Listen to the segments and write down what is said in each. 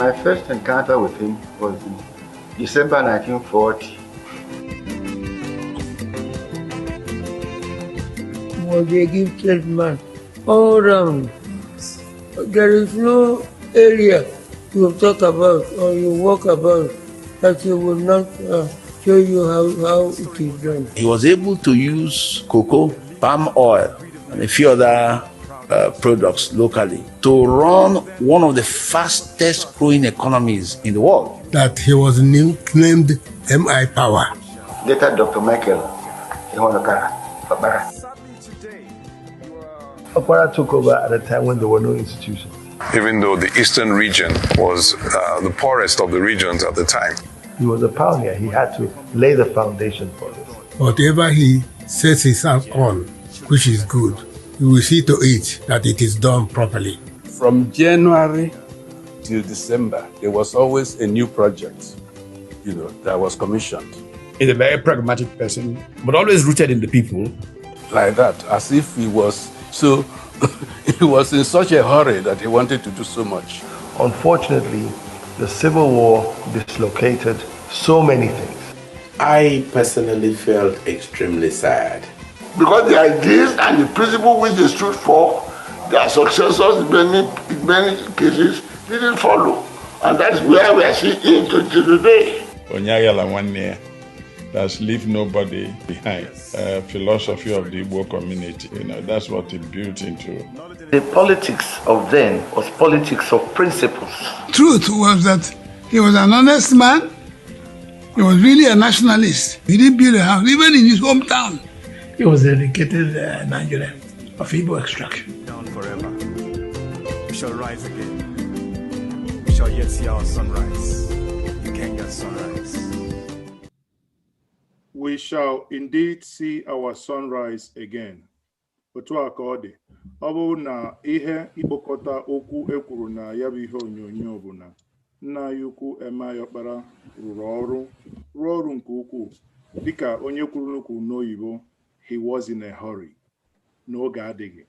My first encounter with him was in December 1940. Was a gifted man all round. There is no area you talk about or you walk about that he will not show you how it is done. He was able to use cocoa, palm oil, and a few other products locally to run one of the fastest growing economies in the world. That he was named MI Power. Later, Dr. Michael Iheonukara Okpara. Okpara took over at a time when there were no institutions. Even though the eastern region was the poorest of the regions at the time. He was a pioneer. He had to lay the foundation for this. Whatever he sets his hands on, which is good, he will see to it that it is done properly. From January till December, there was always a new project that was commissioned. He's a very pragmatic person, but always rooted in the people. Like that, as if he was so, he was in such a hurry that he wanted to do so much. Unfortunately, the Civil War dislocated so many things. I personally felt extremely sad. Because the ideas and the principle which they stood for, their successors in many cases didn't follow. And that's where we are seeing into today. Onye aghala nwanne ya. That's leave nobody behind. Philosophy of the Igbo community. That's what it built into. The politics of then was politics of principles. Truth was that he was an honest man. He was really a nationalist. He didn't build a house, even in his hometown. He was a dedicated Nigerian of Igbo extraction. Down forever. We shall rise again. We shall yet see our sunrise. Ikenga sunrise. We shall indeed see our sunrise again. Otu a ka ọ dị. Ọ bụrụ na ihe ikpokọta okwu e kwuru na ya bụ ihe onyonyo bụ na nna anyị ukwu M.I. Ọkpara rụrụ ọrụ, rụọ ọrụ nke ukwuu. Dịka onye kwuru n'okwu n'oyibo, he was in a hurry. N'oge adịghị.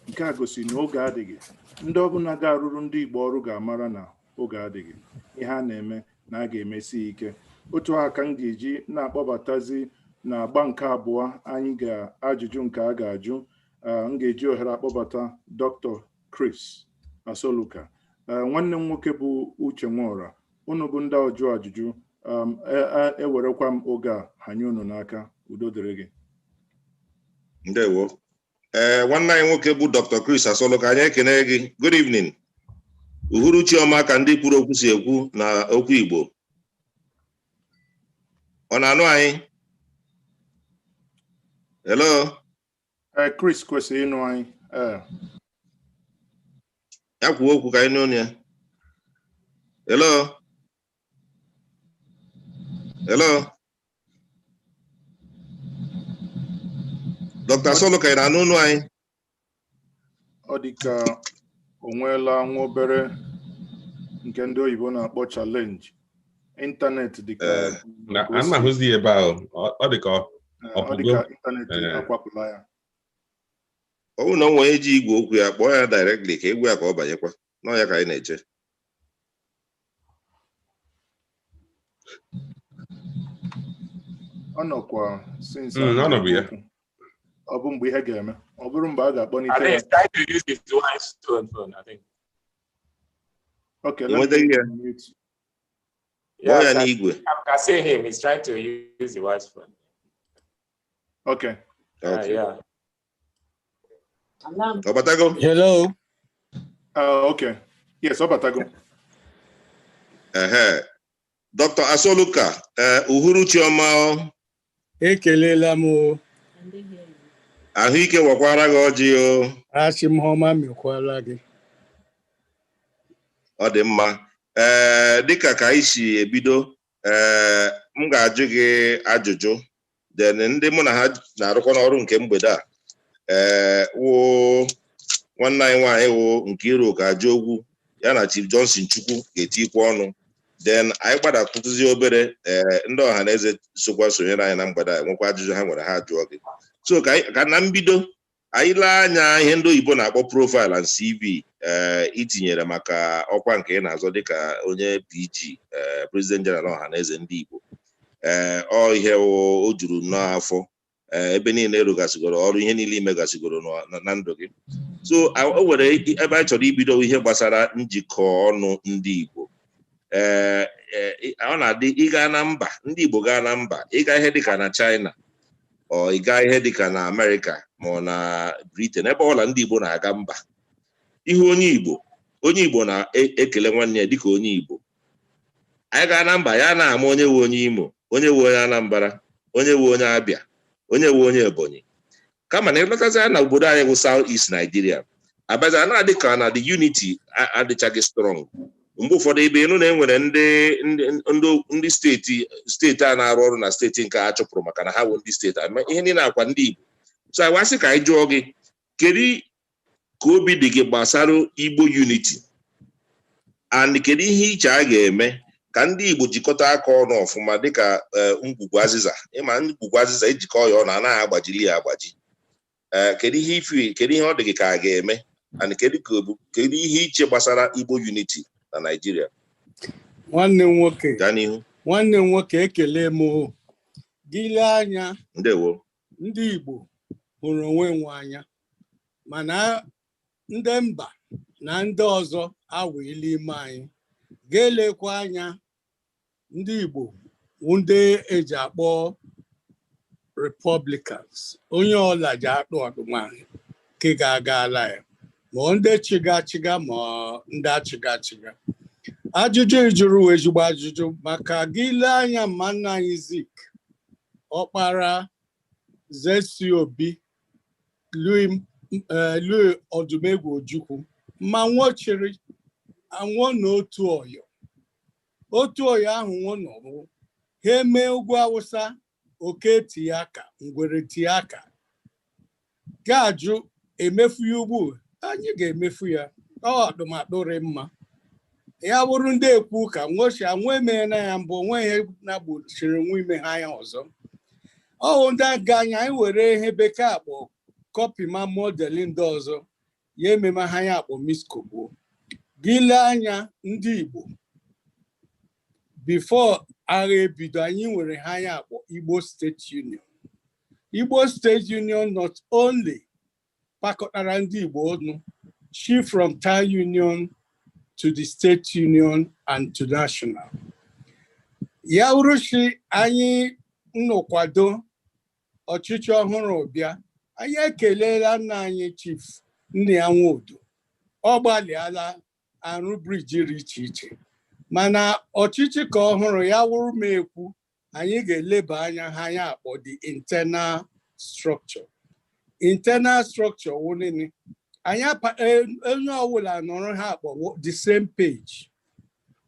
Nke a gosiri na oge adịghị. Ndị ọbụla ga-arụrụ ndị Igbo ọrụ ga-amara na oge adịghị. Ihe a na-eme na a ga-emesi ike. Otu a ka m ga-eji na-akpọbatazi na agba nke abụọ anyị ga-ajụjụ nke a ga-ajụ. M ga-eji ohere akpọbata Dr. Chris Asoluka. Nwanne m nwoke bụ Uche Nwora, unu bụ ndị ọjụ ajụjụ, ewerekwa m oge a hanye unu n'aka. Udo dịrị gị. Ndewo. Ee, nwanne anyị nwoke bụ Dr. Chris Asoluka, anyị ekene gị. Good evening, uhuruchi ọma, ka ndị kwuru okwu si ekwu na okwu Igbo. Ọ na-anụ anyị? Hello? Ee, Chris kwesịrị ịnụ anyị, ee. Ya kwuo okwu ka anyị nụ ya. Hello, hello, Dr. Asoluka, ị na-anụ olu anyị? Ọ dị ka o nweela nwa obere nke ndị oyibo na-akpọ challenge ịntanetị dị ka Na ka o si- a na-ahụzi ya ebe ahụ, ọ dị ka ọ ọ dị pụgo. Ka ịntanetị akwapụla ya. Ọ bụrụ na o nwere eji igwe okwu ya, kpọọ ya directly ka egwu ya ka ọ banyekwa n'ọ ya ka anyị na-eche. Ọ nọkwa since Ọ nọbụ ya. Ọ bụ mgbe ihe ga-eme, ọ bụrụ mgbe a ga-akpọnite I think ya. he's trying to use his wife's phone, I think. Okay, let me Enwetaghị ya. mute. Kpọọ ya Yes, n'igwe. I can see him. He's trying to use the wife's phone. Okay. Yeah. Ọ batago? Hello. Okay. Yes, ọ batago. Ehe, Dr. Asoluka, ee, uhuruchi ọma o. Ekelela m o. Ahụike wakwara gị ọjị o. Achị m ọma mekwala gị. Ọ dị mma. Ee, dịka ka anyị si ebido, ee, m ga-ajụ gị ajụjụ, then ndị mụ na ha na-arụkọ n'ọrụ nke mgbede a, ee, wụ nwanne anyị nwaanyị wụ Nkiruka Ajogwu, ya na Chief Johnson Chukwu ga-etikwa ọnụ. Then anyị gbadatụzi obere, ee, ndị ọha na eze sokwa sonyere anyị na mgbede a nwekwa ajụjụ ha nwere, ha jụọ gị. So ka na mbido anyị lee anya ihe ndị oyibo na-akpọ profile and CV. Ee, itinyere maka ọkwa nke ị na-azọ dịka onye PG, President General Ọhaneze Ndị Igbo. Ee, ọ ihe o juru nnọọ afọ. Ee, ebe niile erugasịgoro ọrụ, ihe niile imegasịgoro na ndụ gị. So o nwere ebe anyị chọrọ ibido, ihe gbasara njikọ ọnụ ndị Igbo. Ee, ọ na-adị ịga na mba, ndị Igbo gaa na mba, ịga ihe dịka na China, ọ ịga ihe dịka na Amerịka ma ọ na Britain, ebe ọbụla ndị Igbo na-aga mba, ihe onye Igbo na-ekele nwanne ya dịka onye Igbo. Anyị gaa na mba, ya na-ama onye wu onye Imo, onye wu onye Anambra, onye wu onye Abịa, onye wu onye Ebonyi. Kama na ịlọtazi na obodo anyị bụ South East Nigeria, abaza na-adị ka na the unity adịchaghị strong. Mgbe ụfọdụ ebe ịnụ na enwere ndị steeti a na-arụ ọrụ na steeti nke a chụpụrụ maka na ha bụ ndị steeti a. Ihe niile akwa ndị Igbo. So anyị wasị ka anyị jụọ gị, kedu ka obi dị gị gbasara Igbo unity, and kedu ihe iche a ga-eme ka ndị Igbo jikọta aka ọnụ ọfụma dịka ngwugwu azịza? Ịma ngwugwu azịza, ejikọ ya ọnụ, anaghị agbajili ya agbaji. Ee, kedu ihe ife, kedu ihe ọ dị gị ka a ga-eme, and kedu ihe iche gbasara Igbo unity na Naịjirịa? Nwanne m nwoke. Gaa n'ihu. Nwanne m nwoke, ekele m o. Gị lee anya, Ndewo. ndị Igbo hụrụ onwe nwe anya, mana ndị mba na ndị ọzọ awụghịla ime anyị. Ga-elekwa anya, ndị Igbo wụ ndị eji akpọ Republicans. Onye ọla ji akpụ ọdụma nke ga-aga ala ya, ma ndị chịga achịga ma ndị achịga achịga. Ajụjụ ị jụrụ wụ ezigbo ajụjụ, maka gị lee anya, mma nna anyị Zik, ọkpara ZC Obi, Louis Odumegwu Ojukwu, ma nwochiri anwụọ n'otu ọyọ, otu ọyọ ahụ nwụ nọbụ ha eme ugwu Awụsa, oke tie aka, ngwere tie aka, ga-ajụ emefu ya ugbu anyị ga-emefu ya. Ọ ọdụmadụrị mma ya bụrụ ndị ekwu ka nwochi anwụ emeghena ya mbụ, onwe ihe na-gbochiri nwa ime ha ya ọzọ. Ọwụ ndị aga anya anyị were ihe bekee akpọ copy ma model ndị ọzọ ya ememe ha ya akpọ miskogbuo. Gị lee anya, ndị Igbo, before agha ebido, anyị nwere ha ya akpọ Igbo State Union. Igbo State Union not only kpakọtara ndị Igbo ọnụ, shift from town union to the state union and to national. Ya wụrụchi anyị nnọkwado ọchịchị ọhụrụ bịa, anyị ekelela nna anyị, Chief Nnia Nwodo. Ọ gbalịala arụ bridge dị iche iche, mana ọchịchị ka ọhụrụ ya wụrụ m ekwu, anyị ga-eleba anya ha anya akpọ the internal structure. Internal structure wụ nini anyị onye ọbụla nọrọ ha akpọ the same page,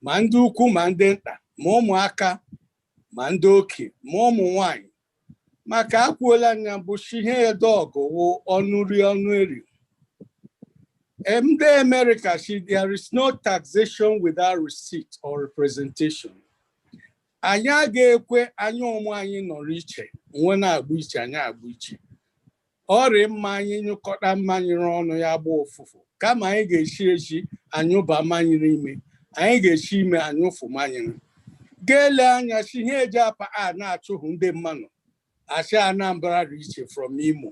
ma ndị ukwu ma ndị nta, ma ụmụaka ma ndị okenye ma ụmụ nwanyị, maka akwuola anya bụ ihe dọgụ wụ ọnụ rie ọnụ eri. Ndị America si there is no taxation without receipt or representation. Anyị aga ekwe anya ụmụ anyị nọrọ iche nwe na-agba iche, anyị agba iche. Ọrịa mma anyị nyụkọta mmanyịrị ọnụ ya gba ụfụfụ, kama anyị ga-eshi eshi anyụba mmanyịrị ime, anyị ga-eshi ime anyụfụ mmanyịrị. Ga-ele anya si ihe eji apa a na-achụhụ ndị mmanụ asị Anambra dị iche from Imo,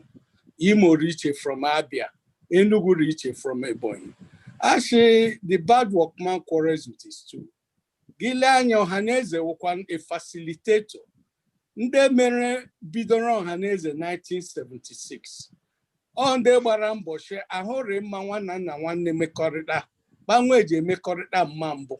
Imo dị iche from Abia, Enugu dị iche from Ebonyi. Asị the bad workman quarrels with his tool. Gị lee anya, Ọhaneze wụkwa a facilitator. Ndị mere bidoro Ọhaneze 1976, ọ ndị gbara mbọ shi ahụrị mma nwanna nna nwanne mekọrịta, gbanwe eji emekọrịta mma mbụ.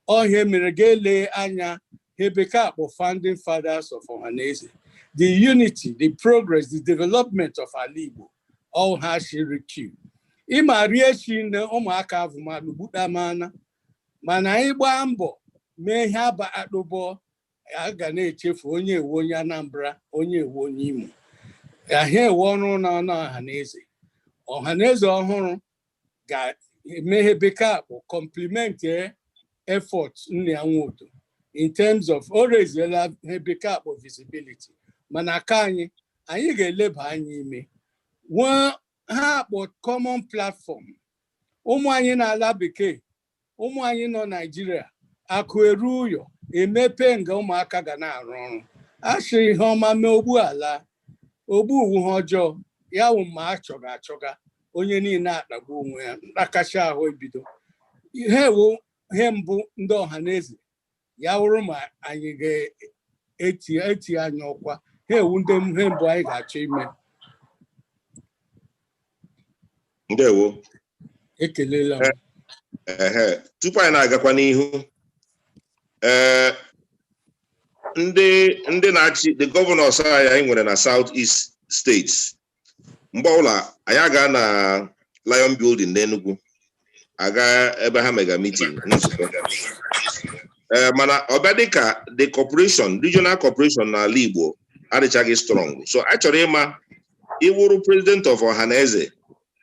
Ọhịa mere ga-ele anya ihe bekee akpọ founding fathers of Ọhaneze, the unity, the progress, the development of ala Igbo, all ha shiri q ịma rie chi nne ụmụaka avụmalụ gbutamana. Mana anyị gbaa mbọ mee ihe aba akpụbọ, a ga na-echefu onye ewu onye Anambra, onye ewu onye Imo, ahịa ewe ọrụ na ọnụ Ọhaneze. Ọhaneze ọhụrụ ga-eme ihe bekee akpọ complement effort Nnia Nwodo in terms of o reziela ihe bekee akpọ visibility. Mana aka anyị ga-eleba anya ime nwee ha akpọ common platform. Ụmụ anyị na-ala bekee, ụmụ anyị nọ Naijiria, akụ eru ụyọ emepe nga ụmụaka ga na-arụ ọrụ. Achị ihe ọma mee ogbu ala ogbu uwu ha ọjọọ ya wụ ma achọga achọga onye niile akpagbu onwe ya, mkpakashi ahụ ebido. Ihe wụ ihe mbụ ndị ọha na eze ya wụrụ ma anyị ga-eti eti anyị ọkwa ha ewu ndị ihe mbụ anyị ga-achọ ime. Ndewo. Ekelela m. Ehe, tupu anyị na-agakwa n'ihu, ee, ndị na-achị, the governors anyị nwere na South East states, mgbe ọbụla anyị aga na Lion Building n'Enugu, aga ebe ha mega meeting, nzukọ, ee, mana ọ bịa dịka the corporation, regional corporation n'ala Igbo adịchaghị strong. So a chọrọ ịma, ịwụrụ president of Ọhaneze,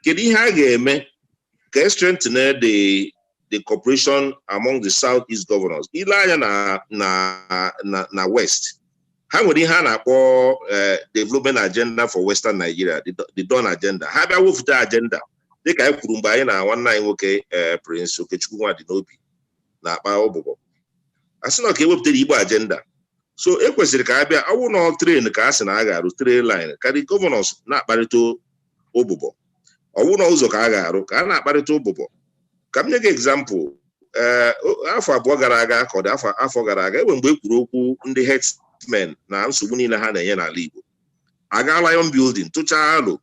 kedu ihe a ga-eme ka e strengthen the cooperation among the South East governors? Ile anya na West, ha nwere ihe a na-akpọ Development Agenda for Western Nigeria, the DAWN Agenda. Ha bịa wefute agenda, dịka anyị kwuru mgbe anyị na nwanne anyị nwoke, Prince Okechukwu Nwadinobi, na-akpa ụbụbọ, a sị na ka ewepụtara Igbo agenda. So e kwesịrị ka a bịa ọwụ na train ka a sị na a ga-arụ train line, ka the governors na-akparịta ụbụbọ, ọwụ na ụzọ ka a ga-arụ, ka a na-akparịta ụbụbọ. Ka m nye gị example, ee, afọ 2 gara aga, ka ọ dị afọ gara aga, enwe mgbe e kwuru okwu ndị herdsmen na nsogbu niile ha na-enye n'ala Igbo. Aga Lion Building tụchaa alụ,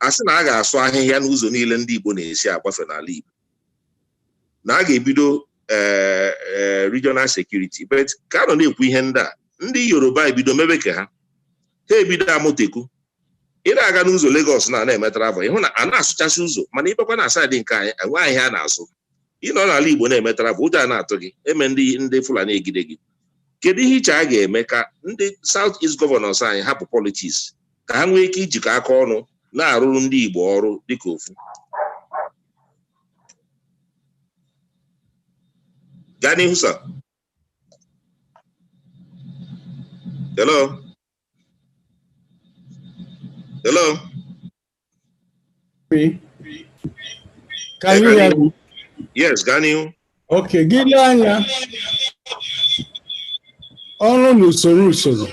a sị na a ga-asụ ahịhịa n'ụzọ niile ndị Igbo na-esi agbafe n'ala Igbo, na a ga-ebido ee regional security. But ka a nọ na-ekwu ihe ndị a, ndị Yoruba ebido mebe ka ha ebido Amotekun. Ị na-aga n'ụzọ Lagos na na-eme travel, ịhụ na a na-asụchasị ụzọ, mana ịbakwa na side nke anyị, enwe ahịhịa a na-asụ. Ịnọ n'ala Igbo na-eme travel, ụjọ a na-atụ gị, eme ndị Fulani egide gị. Kedu ihe iche a ga-eme ka ndị South East governors anyị hapụ politics, ka ha nwee ike ijikọ aka ọnụ na-arụrụ ndị Igbo ọrụ dịka ofu? Gaa n'ihu, sir. Hello, hello. Can you hear me? Yes, gaa n'ihu. Okay, gị lee anya ọrụ n'usoro usoro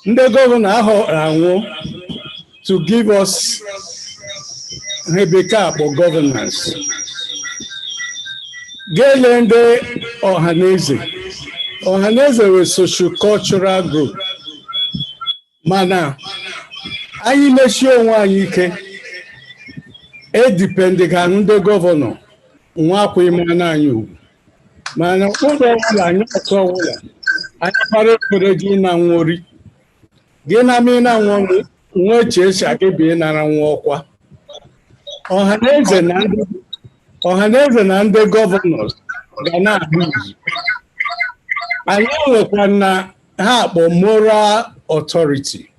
ndị gọvanọ ahụ anwụ to give us ihe bekee akpọ governance. Ga-ele ndị Ọhaneze. Ọhaneze were socio-cultural group, mana anyị mechie onwe anyị ike edipendịga ndị gọvanọ nwa akwa ime anyị ugwu, mana ụlọ ọbụla anyị ọtọ ọbụla anyị kpara ekpere gị na nwori gị na ma na nwa nwa eche eche aga nara nwa ọkwa. Ọhaneze na ndị governors ga na-ahụ izu. Anyị nwekwa na ha akpọ moral authority.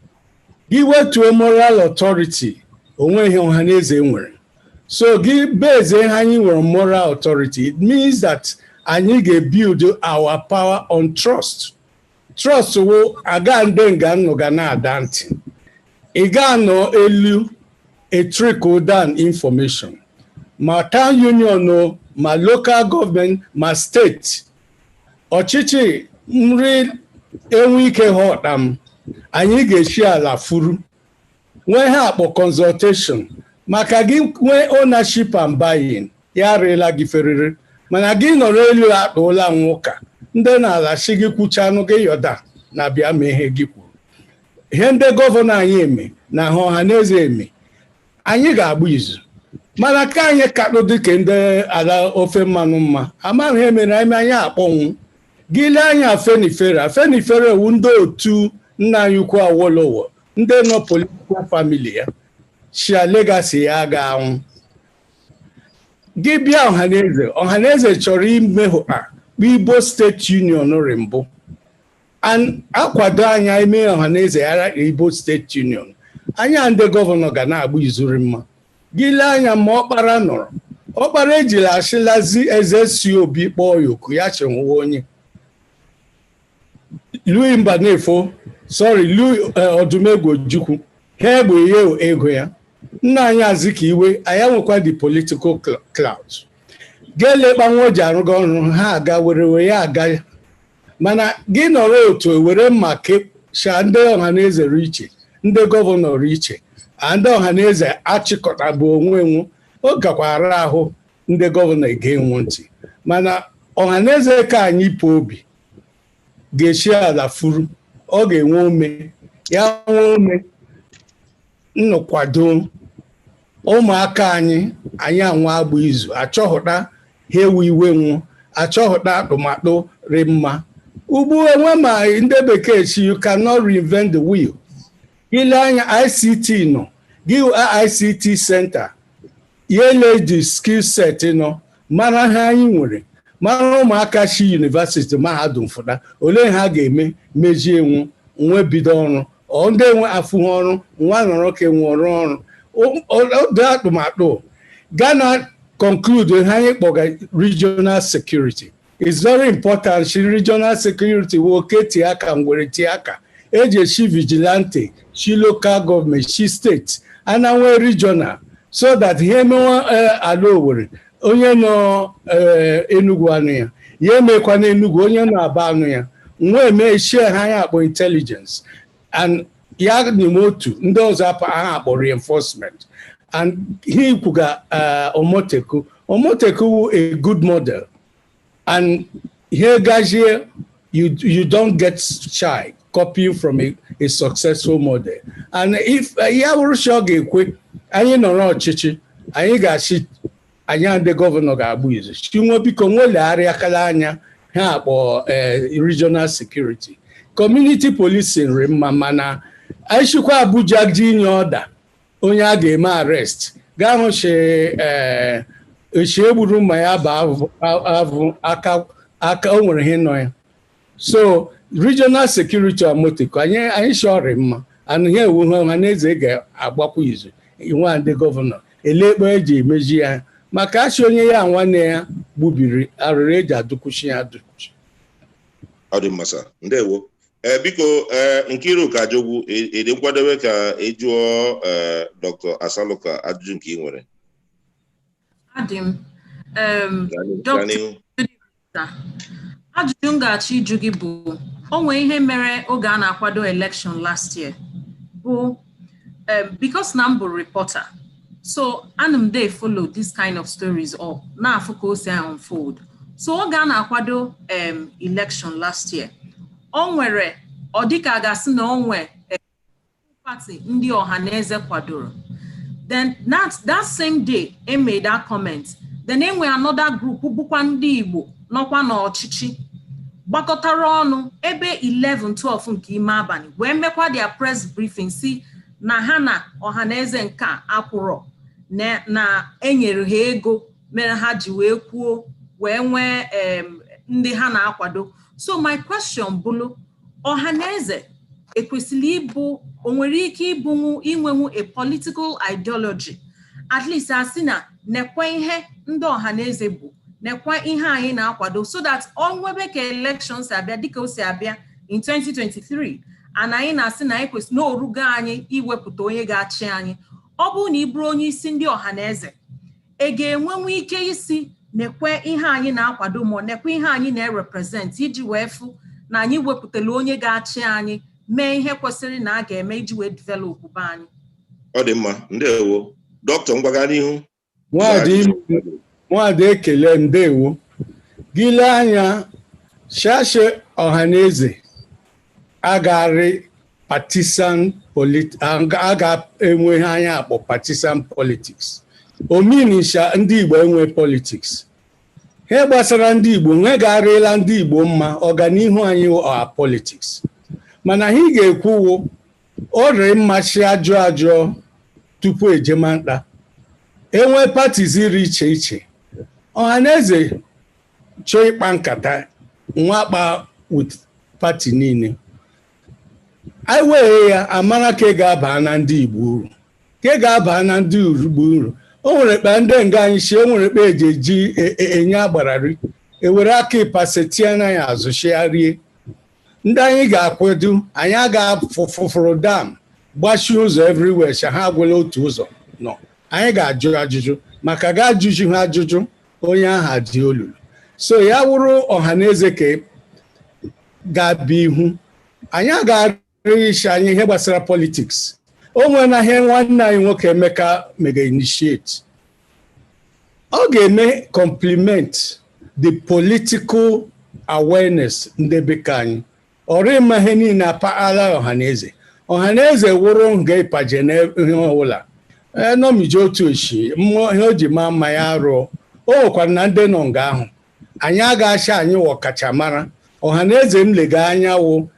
Gị wetuo moral authority, onweghị Ọhaneze nwere. So gị beze ha, anyị nwere moral authority. It means that anyị ga-build our power on trust. Trust wụ aga ndị nga nnụ ga na-ada ntị, ị ga-anọ elu a trickle down information, ma town union o, ma local government, ma steeti ọchịchị nri enwe ike ha ọkpa m. Anyị ga-esi ala furu nwee ha akpọ consultation maka gị nwee ownership and buying ya arịla gị ferere, mana gị nọrọ elu akpụla nwụka ndị na-ala si gị kwuchanụ gị yọda na bịa mee ihe gị kwuru. Ihe ndị gọvanọ anyị eme na ha ọha na eze eme, anyị ga-agba izu, mana ka anyị kakpụ dịka ndị ala ofe mmanụ mma amaghị ihe mere anyị anyị akpọnwụ. Gị lee anya Afenifere, Afenifere wu ndị otu nna anyị ukwu Awolowo, ndị nọ political family ya shia legacy ya ga-anwụ. Gị bịa Ọhaneze, Ọhaneze chọrọ imehụkpa Igbo State Union ri mbụ akwado anya ime Ọhaneze yara Igbo State Union. Anya ndị gọvanọ ga na-agba izuri mma. Gị lee anya ma ọkpara nọrọ, ọkpara ejila asịlazi eze si obi kpọọ ya oku ya chenwuwe onye Louis Mbanefo, sorry, Louis Odumegwu Ojukwu, ha egbe ihe ego ya. Nna anyị Azikiwe, anyị nwekwa the political clout. Ga-elekpa nwa o ji arụga ọrụ ha aga were were ya aga, mana gị nọrọ otu were mma kesha ndị Ọhaneze iche, ndị gọvanọ iche, a ndị Ọhaneze achịkọta bụ onwe nwu. Ọ gakwara ahụ ndị gọvanọ ege-enwu ntị, mana Ọhaneze ka anyị pụ obi ga-esi ala furu, ọ ga-enwe ome ya, nwee ome nnọkwado ụmụaka anyị. Anyị anwa agba izu achọghụta ha ewu iwe nwụ, achọghụta atụmatụ rị mma ugbu enwe. Ma ndị bekee si, "You cannot reinvent the wheel." Ile anya ICT nọ gị, ICT center yele, the skill set nọ, mara ha anyị nwere, mara ụmụaka si university, mahadum fụta, olee ha ga-eme mejie nwu nwe bido ọrụ, ọ ndị enwe afụghị ọrụ, nwa nọrọ ka enwe ọrụ ọrụ dị atụmatụ. Ghana conclude ha anyị kpọga regional security is very important. Shi regional security wo oke tie aka, ngwere tie aka, eji eshi vigilante, shi local government, shi steeti, ana nwee regional, so that ihe emewe ala Owerri, onye nọ Enugu anụ ya, ya emekwa n'Enugu, onye nọ Aba anụ ya, nwa eme share ha anyị akpọ intelligence and ya n'ime otu ndị ọzọ ha akpọ reinforcement. And he kwuga Omoteku, Omoteku wu a good model, and here gazie you don't get shy copying from a successful model. And if ya bụrụ sị ọ ga-ekwe anyị nọrọ ọchịchị, anyị ga-achị, anyị ndị gọvanọ ga-agba izu chinwe, biko nwelegharịa akala anya ha akpọ regional security. Community policing rị mma, mana anyị chịkwa Abuja ji inye ọda onye a ga-eme arrest, gaa hụ shi echi egburu mma ya bụ avụ aka aka o nwere ihe nọ ya. So regional security Amotekun anyị chọrọ mma, and ihe ewu ha ọha na eze ga-agbakwa izu nwa ndị gọvanọ elekpe eji emeji ya, maka achị onye ya nwanne ya gbubiri arịrị eji adụkwuchi ya adụkwuchi. Ọ dị mma, sir, ndewo. Ee, biko, ee, Nkiruka Ajogwu, ị dị nkwadobe ka ị jụọ ee Dr. Asaluka ajụjụ nke ị nwere? Adị m. Gaa Dr. n'ihu. Ajụjụ m ga-achọ ịjụ gị bụ, o nwee ihe mere oge a na-akwado election last year bụ because na m bụ reporter, so ana m dey follow this kind of stories up, na-afụ ka o si unfold. So oge a na-akwado election last year, o nwere ọ dịka a ga-asị na o nwe party ndị Ọhaneze kwadoro. Then that same day e made that comment, then enwe another group bụkwa ndị Igbo nọkwa n'ọchịchị gbakọtara ọnụ ebe 11 12 nke ime abalị wee mekwa their press briefing, si na ha na Ọhaneze nke a akwụrọ na enyere ha ego mere ha ji wee kwuo wee nwee ndị ha na-akwado. So my question bụlụ, Ọhaneze ekwesịrị ịbụ, o nwere ike ịbụnwu inwenwu a political ideology, at least asị na nekwa ihe ndị Ọhaneze bụ, nekwa ihe anyị na-akwado, so that ọ nwebe ka election si abịa dịka o si abịa in 2023, and anyị na-asị na anyị kwesịrị na orugo anyị iwepụta onye ga-achị anyị, ọ bụrụ na ị bụrụ onye isi ndị Ọhaneze, ị ga-enwenwu ike isi nekwe ihe anyị na-akwado ma nekwe ihe anyị na-erepresent, iji wee fụ na anyị wepụtara onye ga-achị anyị, mee ihe kwesịrị na a ga-eme iji wee develop be anyị? Ọ dị mma, ndewo. Dọkịta, ngwaga n'ihu. Nwada, ekele, ndewo. Gị lee anya shashe, Ọhaneze agarị partisan, aga enweghị anya akpọ partisan politics, ominisha ndị Igbo enwe politics. Ihe gbasara ndị Igbo nwe garịla ndị Igbo mma, ọganihu anyị ọha politics, mana ihe ị ga-ekwuwo ọ rịrị mmachi ajụọ ajụọ tupu ejema mkpa enwe parties iri iche iche. Ọhaneze chọọ ịkpa nkata nwakpa with party niile, anyị wee ya amara ka ị ga-aba na ndị Igbo uru, ka ị ga-aba na ndị Igbo uru. O nwere kpa ndị nga anyị si, o nwere kpa eji eji enye agbarari ewere aka ịpasị tie na ya azụ chigharie ndị anyị ga-akwado. Anyị aga fụfụrụ dam gbachie ụzọ everywhere, sha ha agwụla otu ụzọ. Nọ anyị ga-ajụ ajụjụ maka ga ajụjụ ha ajụjụ onye ahụ dị olulu. So ya wụrụ Ọhaneze ka ga-abịa ihu, anyị agaghị isi anyị ihe gbasara politics. O nwere na ihe nwanne anyị nwoke Emeka mega initiate, ọ ga-eme complement the political awareness ndị beka anyị. Ọrụ ịma ihe niile apaghara Ọhaneze. Ọhaneze wụrụ nga ịpaje na ihe ọbụla enomije otu eshi mmụọ ihe o ji maa mma ya rụọ. O nwekwara na ndị nọ nga ahụ anyị agaghị anyị wụ ọkachamara. Ọhaneze m lega anya wụ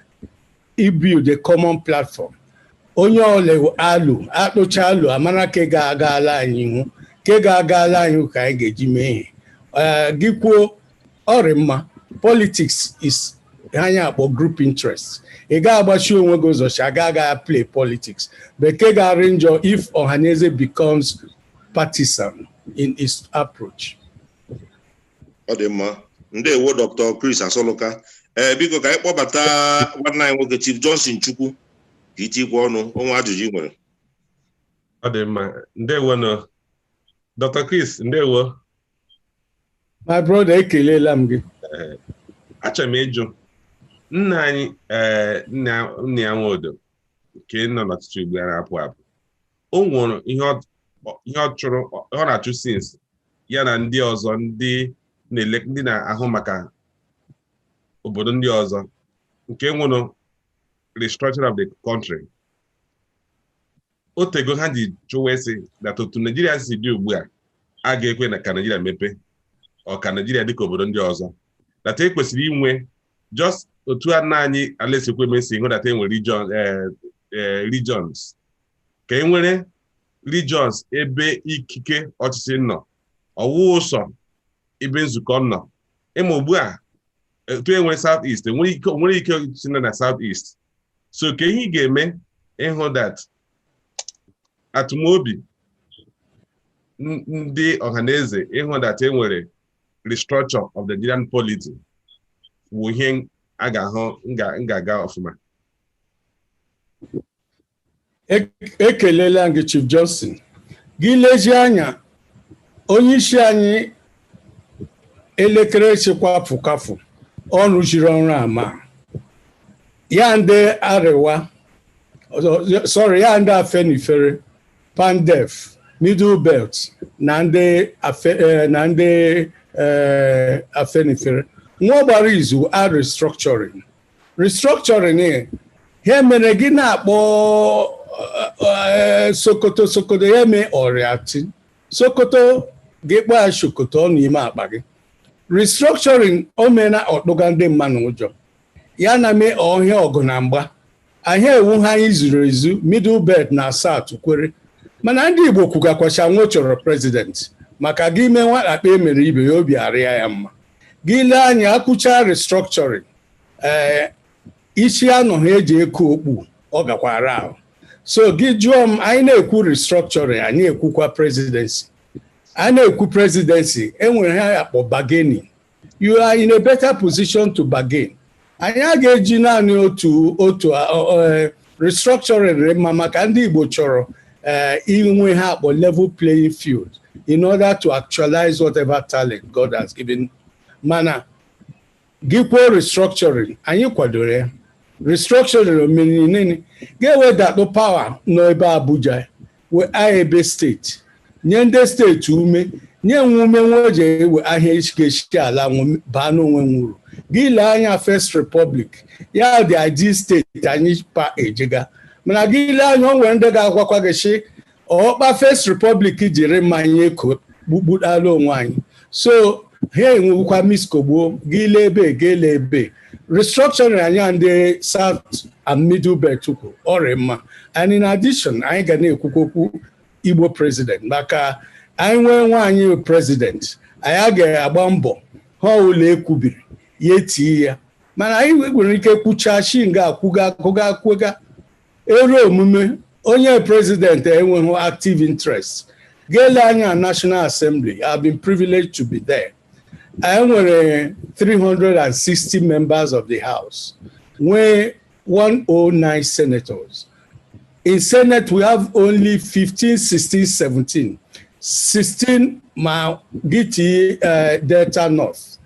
ibuild a common platform, onye ọla alụ akpụcha alụ amara ka ga-aga ala anyị ihu, ka ga-aga ala anyị ihu ka anyị ga-eji mee ihe. Gị kwuo ọrị mma, politics is ihe anyị akpọ group interest. Ị ga-agbachi onwe gị ụzọ chi aga aga play politics. Bekee ga-arị njọ if Ọhaneze becomes partisan in its approach. Ọ dị mma, ndewo, Dr. Chris Asoluka. Ee, biko, ka anyị kpọbata nwanne anyị nwoke, Chief Johnson Chukwu, ka itikwa ọnụ onwe ajụjụ ị nwere. Ọ dị mma, ndewo nọ, Dr. Chris, ndewo. My brother, ekelela m gị. Achọrọ m ịjụ nna anyị, ee, nna ya Nwodo nke nọ n'ọchịchị ugbu a na-apụ apụ, o nwere ihe ọ chụrụ, ọ na-achụ since ya na ndị ọzọ, ndị na-ele, ndị na-ahụ maka obodo ndị ọzọ, nke nwụrụ restructuring of the country. O tego ha ji chụwa esi that otu Naijiria si dị ugbu a a ga-ekwe na ka Naijiria mepee, ọ ka Naijiria dịka obodo ndị ọzọ, that e kwesịrị inwe just otu a nna anyị Alex Ekwueme si hụ that e nwere regions, ka e nwere regions ebe ikike ọchịchị nọ, ọwụ ụsọ ebe nzukọ nọ. Ịma ugbu a otu e nwere South East, nwere ike ọchịchị nọ na South East. So ka ihe ị ga-eme ịhụ that atụmobi ndị Ọhaneze ịhụ that e nwere restructure of the Nigerian polity wụ ihe a ga-ahụ nga-aga ọfụma. Ekelela m gị, Chief Johnson. Gị lezie anya, onye isi anyị elekere chịkwa fụkafụ ọrụ jiri ọrụ ama ya, ndị Arịwa, sorry, ya ndị Afenifere, Pandef, Middle Belt na ndị Afenifere nwa gbara izu a restructuring. Ha mere gị na-akpọ Sokoto, Sokoto ya mee ọrịa Sokoto, gị kpọọ ya Sokoto ọ n'ime akpa gị. Restructuring o meela ọkpụga ndị mmadụ ụjọ ya na mee ọhịa ọgụ na mgba ahịa ewu ha anyị zuru ezu. Middle Belt na South kwere, mana ndị Igbo kwugakwacha nwe chọrọ president maka gị mee nwakpa emere ibe ya obi arịa ya mma. Gị lee anya akwụcha restructuring, ee, isi anọghị eji eku okpu ọ gakwara ahụ. So gị jụọ m, anyị na-ekwu restructuring, anyị ekwukwa presidency. Anyị na-ekwu presidency, enwere ha akpọ bargaining. You are in a better position to bargain. Anyị a ga-eji naanị otu restructuring dị mma maka ndị Igbo chọrọ inwe ha akpọ level playing field in order to actualize whatever talent God has given. Mana gị kwuo restructuring, anyị kwadoro ya. Restructuring omenini ga-ewedatụ power n'ebe Abuja wee ebe steeti, nye ndị steeti ume, nye nwe ume nwe o ji ewe ahịa ga-esi ala baa n'onwe nwuru. Gị lee anya First Republic ya dị ID steeti anyị pa ejega, mana gị lee anya, o nwere ndị ga-agwakwa gị sị ọkpa First Republic jiri mmanya eko gbukpudala onwe anyị. So ha enwekwa miskogbuo. Gị lee ebe, gị lee ebe restructuring anyị ndị South and Middle Belt kwuru ọrịa mma. And in addition, anyị ga na-ekwukwa okwu Igbo president, maka anyị nwee nwaanyị president, anyị ga-agba mbọ ha ụlọ ekwubiri ya etie ya. Mana anyị nwere ike kwuchaa shi nga akwụga akụga akwụga eru omume onye president enweghị active interest. Ga-ele anya National Assembly, I've been privileged to be there. Anyị nwere 360 members of the House, nwee 109 senators. In Senate, we have only 15, 16, 17. 16 ma giti Delta North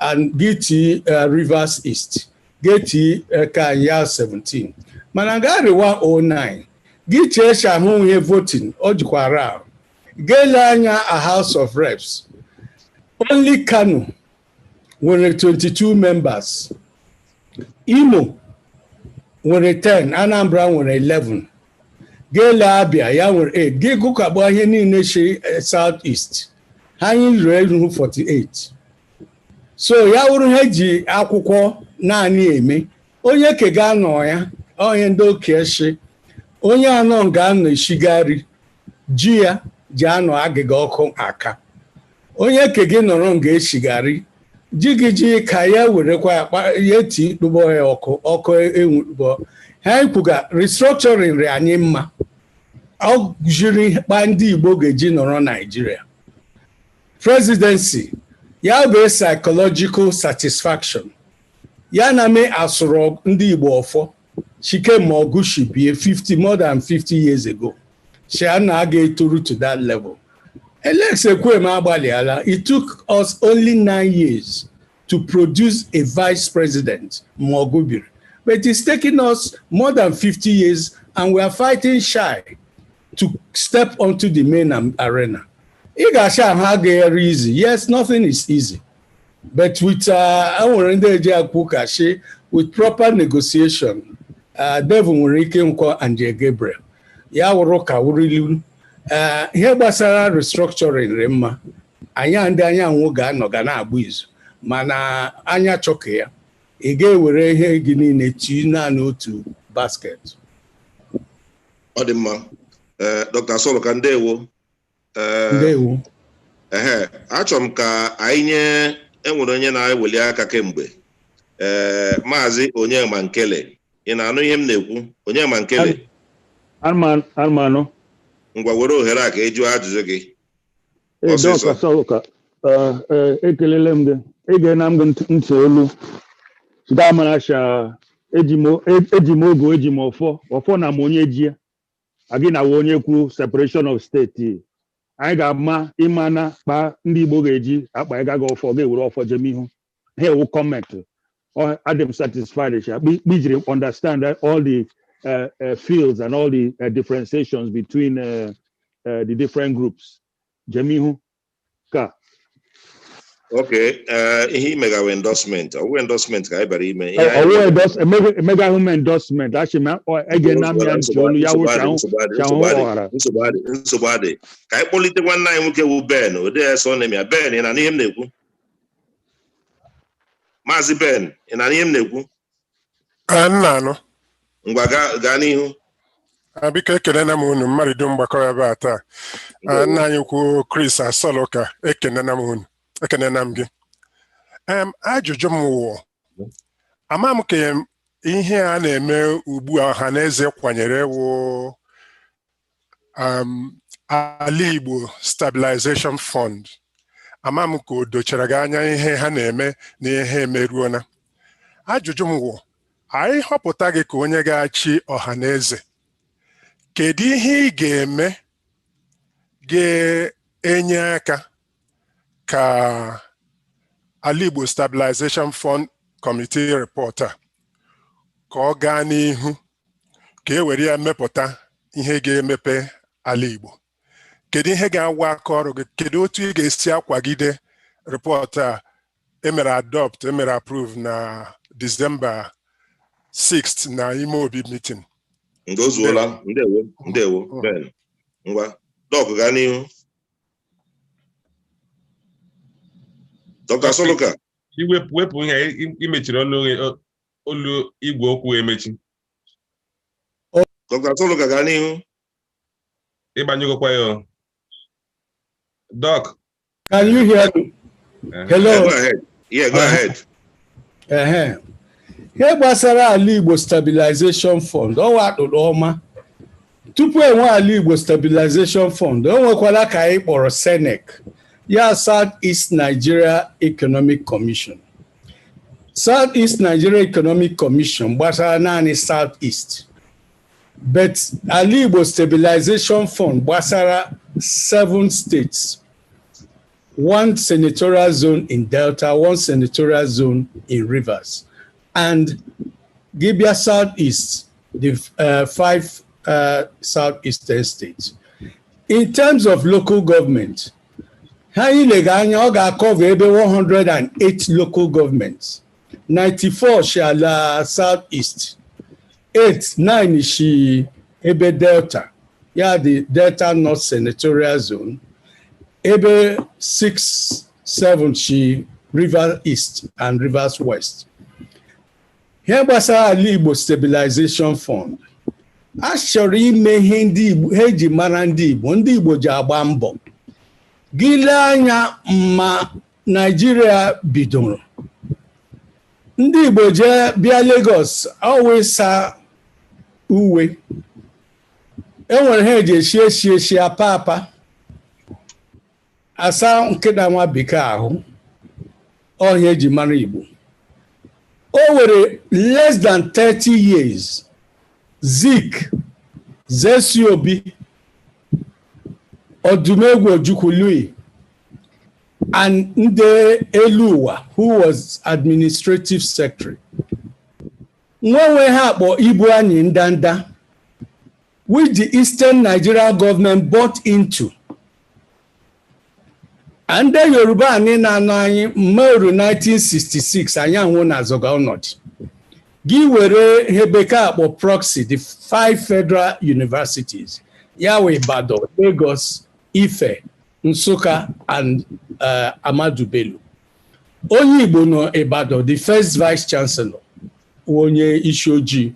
and giti Rivers East. Geti ka ya 17. Mana nga 109, gị chee ahụ ihe voting o jikwara ahụ. Gele anya a House of Reps. Only Kano nwere 22 members. Imo nwere 10, Anambra nwere 11. Gele Abia ya nwere 8. Gị gụkagbuo ihe niile si South East. Ha anyị ruru eru 48. So ya wụrụ ihe ji akwụkwọ naanị eme. Onye ke ga-anọ ya, onye ndị okenye shi, onye anọ ga-anọ eshigari, ji ya ji anọ agịga ọkụ aka. Onye ke gị nọrọ nga eshigari, ji gị ji ka ya werekwa ya ya eti kpụbọ ya ọkụ ọkụ enwukpọ. Ha kwuga restructuring rị anyị mma. Ọ jiri kpa ndị Igbo ga-eji nọrọ Nigeria. Presidency ya bụ psychological satisfaction. Ya na me asụrụ ndị Igbo ọfọ Chike Mogushi bie 50, more than 50 years ago. Shi na aga etoru to that level. Alex Ekwueme agbalịala. It took us only 9 years to produce a vice president, Mogubiri. But it's taken us more than 50 years and we are fighting shy to step onto the main arena. Ị ga-asị ahụ agaghị easy. Yes, nothing is easy. But with enwere ndị eji akwu ka shi with proper negotiation, devil nwere ike nkọ Angel Gabriel. Ya wụrụ ka wurili ihe gbasara restructuring dị mma. Anyị ndị anyanwụ ga-anọ ga na-agba izu, mana anya chọka ya ị ga-ewere ihe gị niile tii naanị otu basket. Ọ dị mma. Ee, Dr. Asoluka, ndewo. Ee, Ndewo. Ehe, achọrọ m ka anyị nye enwere onye na-eweli aka kemgbe, ee, Maazị Onyema Nkele. Ị na-anụ ihe m na-ekwu, Onyema Nkele? Anụmanụ. Ngwa, were ohere a ka ị jụọ ajụjụ gị. Ee, Ọsịsọ. Dọka Asoluka, ekelele m gị. Egena m gị ntị olu damarasha. Eji m ogu, eji m ọfọ ọfọ na m onye ji ya agị na wa onye kwu separation of state. Anyị ga-ama ịmana kpa ndị Igbo ga-eji akpa ịgaga ọfọ ga-ewere ọfọ jem ihu ha ewu comment. Adị m satisfied sha kpijiri understand all the fields and all the differentiations between the different groups jem ihu ka. Ok, ee, ihe imegawa endorsement, ọ bụ endorsement ka anyị bịara ime ihe anyị Ọwụ emega ahụ m endorsement, achị m ege na m ya ntị olu ya wụ shahụ shahụ ọghara. Nsogbu adị, nsogbu adị. Ka anyị kpọlite nwanne anyị nwoke wụ Ben ode surname ya. Ben, ị na ihe m na-ekwu? Maazị Ben, ị na ihe m na-ekwu? Nna anụ. Ngwa, gaa n'ihu. Biko, ekelena m unu mmadụ dum gbakọrọ ebe a taa. Nna anyị ukwu Chris Asoluka, ekenena m unu, ekenena m gị. Ajụjụ m wụ, ama m ka ihe a na-eme ugbu a ọha na eze kwanyere wụ Ala Igbo Stabilization Fund, ama m ka o dochara gị anya ihe ha na-eme na ihe emeruona. Ajụjụ m wụ, anyị họpụta gị ka onye ga-achị ọha na eze, kedu ihe ị ga-eme ga-enye aka ka Ala Igbo Stabilization Fund Committee report a ka ọ gaa n'ihu, ka e were ya mepụta ihe ga-emepe ala Igbo? Kedu ihe ga-awa aka ọrụ gị? Kedu otu ị ga-esi akwagide report a emere adopt, emere approve na December 6th na ime obi meeting? Nke o zuola. Ndewo, ndewo, Ben. Ngwa, Doc, gaa n'ihu. Dr. Asoluka. Iwepụ, wepụ ihe imechiri ọnụ olu igwe okwu emechi. Dr. Asoluka, gaa n'ihu. Ịgbanyegokwa ya o. Doc. Can you hear me? Hello. Yeah, go ahead. Yeah, go ahead. Ehe. Ihe gbasara Ala Igbo Stabilization Fund, ọwa akpụrụ ọma. Tupu enwe Ala Igbo Stabilization Fund, o nwekwara ka anyị kpọrọ SENEC, ya South East Nigeria Economic Commission. South East Nigeria Economic Commission gbasara naanị South East. But Ala Igbo Stabilization Fund gbasara seven states, one senatorial zone in Delta, one senatorial zone in Rivers, and Gibia Southeast, the five southeastern states. In terms of local government, ha ilega anya, ọ ga-acover ebe 108 local governments, 94 shi ala Southeast, 8 9 shi ebe Delta, ya the Delta North Senatorial Zone, ebe 6 7 shi Rivers East and Rivers West. Ihe gbasara Ala Igbo Stabilization Fund, a chọrọ ime ihe ndị Igbo ha eji mara ndị Igbo, ndị Igbo ji agba mbọ. Gị lee anya, ma Naijiria bidoro, ndị Igbo jee bịa Lagos ọwụ ịsa uwe, enwere ha eji esi esi esi apa apa asa nkịta nwa bekee ahụ ọhịa eji mara Igbo. O were less than 30 years, Zik, ZC Obi, Odumegwu Ojukwu Louis and ndị Eluwa, who was administrative secretary, nwenwe ha akpọ ibu anyị ndanda, which the Eastern Nigeria government bought into. And ndị Yoruba anyị na-anọ anyị mmeru 1966, anyị anwụ na azọga ọnọdụ. Gị were ihe bekee akpọ proxy, the five federal universities, ya wee Ibadan, Lagos, Ife, Nsukka and Ahmadu Bello. Onye Igbo nọ Ibadan, the first vice chancellor, onye isi ojii.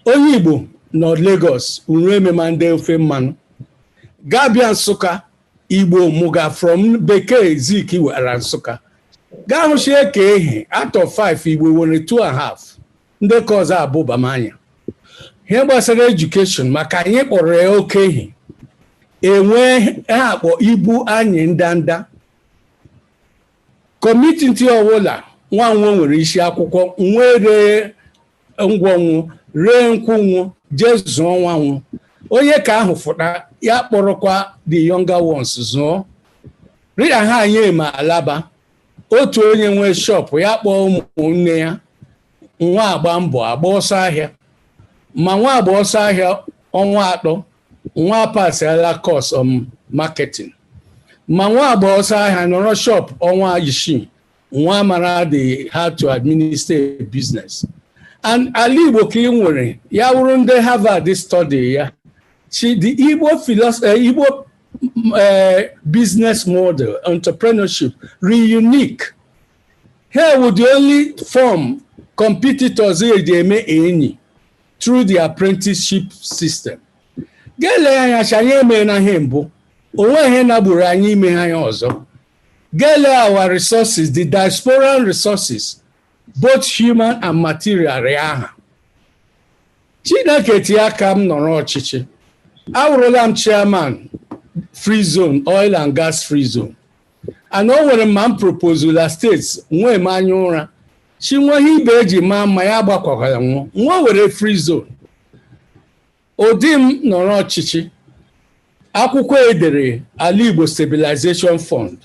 Onye Igbo nọ Lagos, Uruemema, ndị ofe mmanụ. Gabia Nsukka, Igbo mụga from bekee Zik were Nsukka. Gaa hụchie ka ehi out of five, Igbo nwere two and a half, ndị ka ọzọ abụbamanya. Ihe gbasara education, maka anyị kpọrọ ya oke ehi, enwee ha akpọ ibu anyị ndanda. Community ọbụla nwa nwere isi akwụkwọ, nwee ree ngwọnwụ, ree nkwụnwụ, jee zụọ nwanwụ. Onye ka ahụ fụta ya kpọrọkwa the younger ones zụọ rịa ha. Anyị ma alaba otu onye nwee shop, ya kpọọ ụmụnne ya, nwa agba mbọ agba ọsọ ahịa, ma nwa agba ọsọ ahịa ọnwa 3, nwa pasiala course on marketing, ma nwa agba ọsọ ahịa nọrọ shop ọnwa 6, nwa mara the how to administer a business. And ala Igbo ka ị nwere ya wụrụ ndị Harvard study ya chi the Igbo philosophy, Igbo business model, entrepreneurship re unique. Here were the only form competitors eji eme enyi through the apprenticeship system. Ga-ele anya chi anyị eme na ihe mbụ, onwe ihe nagburu anyị ime ha ya ọzọ. Ga-ele our resources, the diasporan resources, both human and material, ya aha Chineke tie aka m nọrọ ọchịchị. Awụrụla m chairman free zone, oil and gas free zone, and o nwere ma m proposal states nwee m anya ụra chi nwe ihe ibe eji maa mma ya gbakwakwara nwụọ nwa were free zone. Ụdị m nọrọ ọchịchị, akwụkwọ edere Ala Igbo Stabilization Fund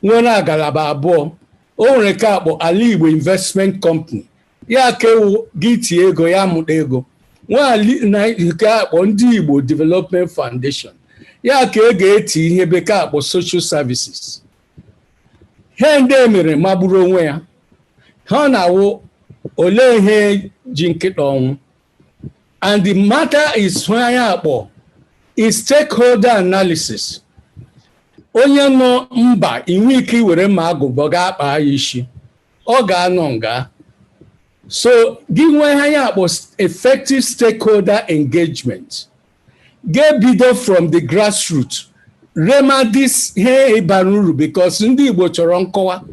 nwere agalaba abụọ. O nwere nke akpọ Ala Igbo Investment Company, ya kewu gị tie ego ya mụta ego nwe, nke akpọ ndị Igbo Development Foundation, ya ka e ga-eti ihe bekee akpọ social services. Ihe ndị emere magburu onwe ya. Ha na-awụ olee ihe ji nkịta ọnwụ. And the matter is anyị akpọ is stakeholder analysis. Onye nọ mba inwe ike iwere mma agụbọ ga-akpa ya isi, ọ ga-anọ nga. So gị nwee ihe anyị akpọ effective stakeholder engagement, ga-ebido from the grassroots remedies ihe ịbara uru, because ndị Igbo chọrọ nkọwa.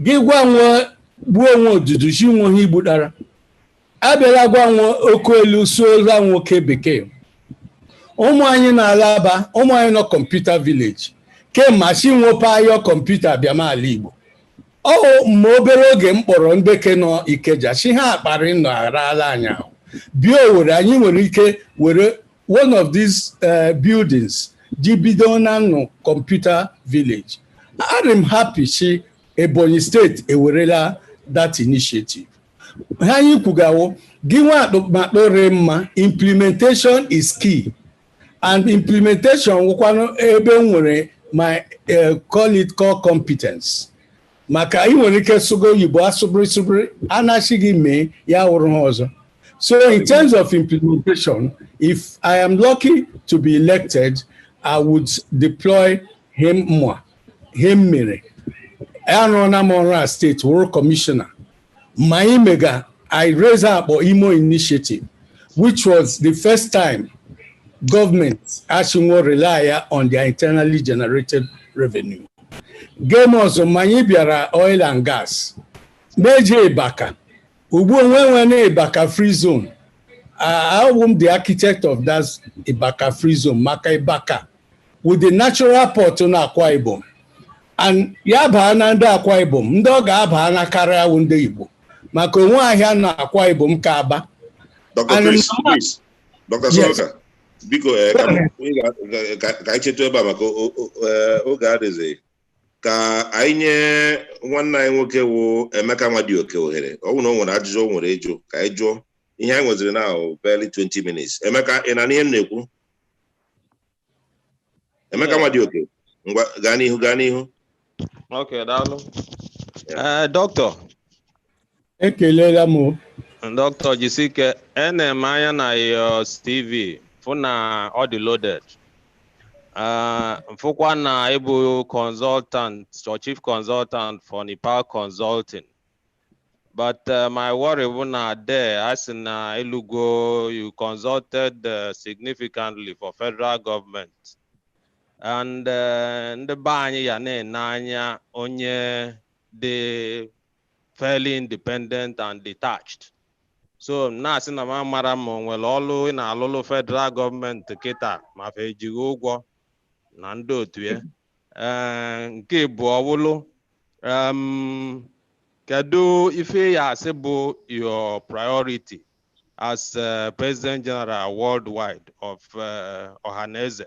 Gị gwa nwe gbuo onwe odudu chi nwe ihe igbutara, abịala gwa nwe oke elu suola nwoke bekee. Ụmụ anyị na-alaba, ụmụ anyị nọ computer village kemgbe chi nwope ayọ kọmputa bịamala Igbo. Ọ ma obere oge m kpọrọ ndeke nọ Ikeja chi ha akparị nọ arala anyị ahụ. Bịa Owerri, anyị nwere ike were one of these buildings ji bido na nnụ computer village. Adị m happy shi Ebonyi Steeti ewerela that initiative. Ha anyị kwugawo gị nwa akpụmakpụrị mma. Implementation is key, and implementation wụkwanụ ebe m nwere my call it core competence, maka ị nwere ike sụgo oyibo asụbịrị sụbịrị, anachi gị mee ya wụrụ ha ọzọ. So in terms of implementation, if I am lucky to be elected, I would deploy him mwa him mere. Arụọna m ọrụ a steeti, wụrụ kọmishọna, ma imega I raise akpọ Imo Initiative, which was the first time government actually rely on their internally generated revenue. Game ọzọ, ma anyị bịara oil and gas meje Ịbaka ugbu onwe nwe na Ịbaka Free Zone. Awụ m the architect of that Ịbaka Free Zone, maka Ịbaka with the natural port na Akwa Ibom, and ya baa na ndị Akwa Ibom, ndị ọ ga-aba na karịa awụ ndị Igbo, maka onwe ahịa na Akwa Ibom ka aba. Dr. And Chris, please. Dr. Yes. Soroka, biko, ka anyị chetu ebe a maka oge adịghị, ka anyị nye nwanne anyị nwoke wụ Emeka Nwadioke ohere. Ọ bụrụ na o nwere ajụjụ o nwere ịjụ, ka anyị jụọ. Ihe anyị nweziri na barely 20 minutes. Emeka, ị na ihe m na-ekwu? Emeka Nwadioke, ngwa, gaa n'ihu, gaa n'ihu. Okay, daalụ. Doctor. Ekelela m o. Doctor, jisike, ene m anya na your CV fụ na ọ dị loaded. Fụkwa na ịbụ consultant or chief consultant for Nepal Consulting. But my worry bụ na there, a sị na Elugo, you consulted significantly for federal government. And ndị be anyị ya na-ene anya onye dị fairly independent and detached. So na-asị na m amara ma o nwere ọlụ ị na-alụlụ federal gọọmenti kịta, ma fa ejighị ụgwọ na ndị otu ya. Ee, nke bụ ọwụlụ, kedu ife ya asị bụ your priority as President General worldwide of Ohanaeze?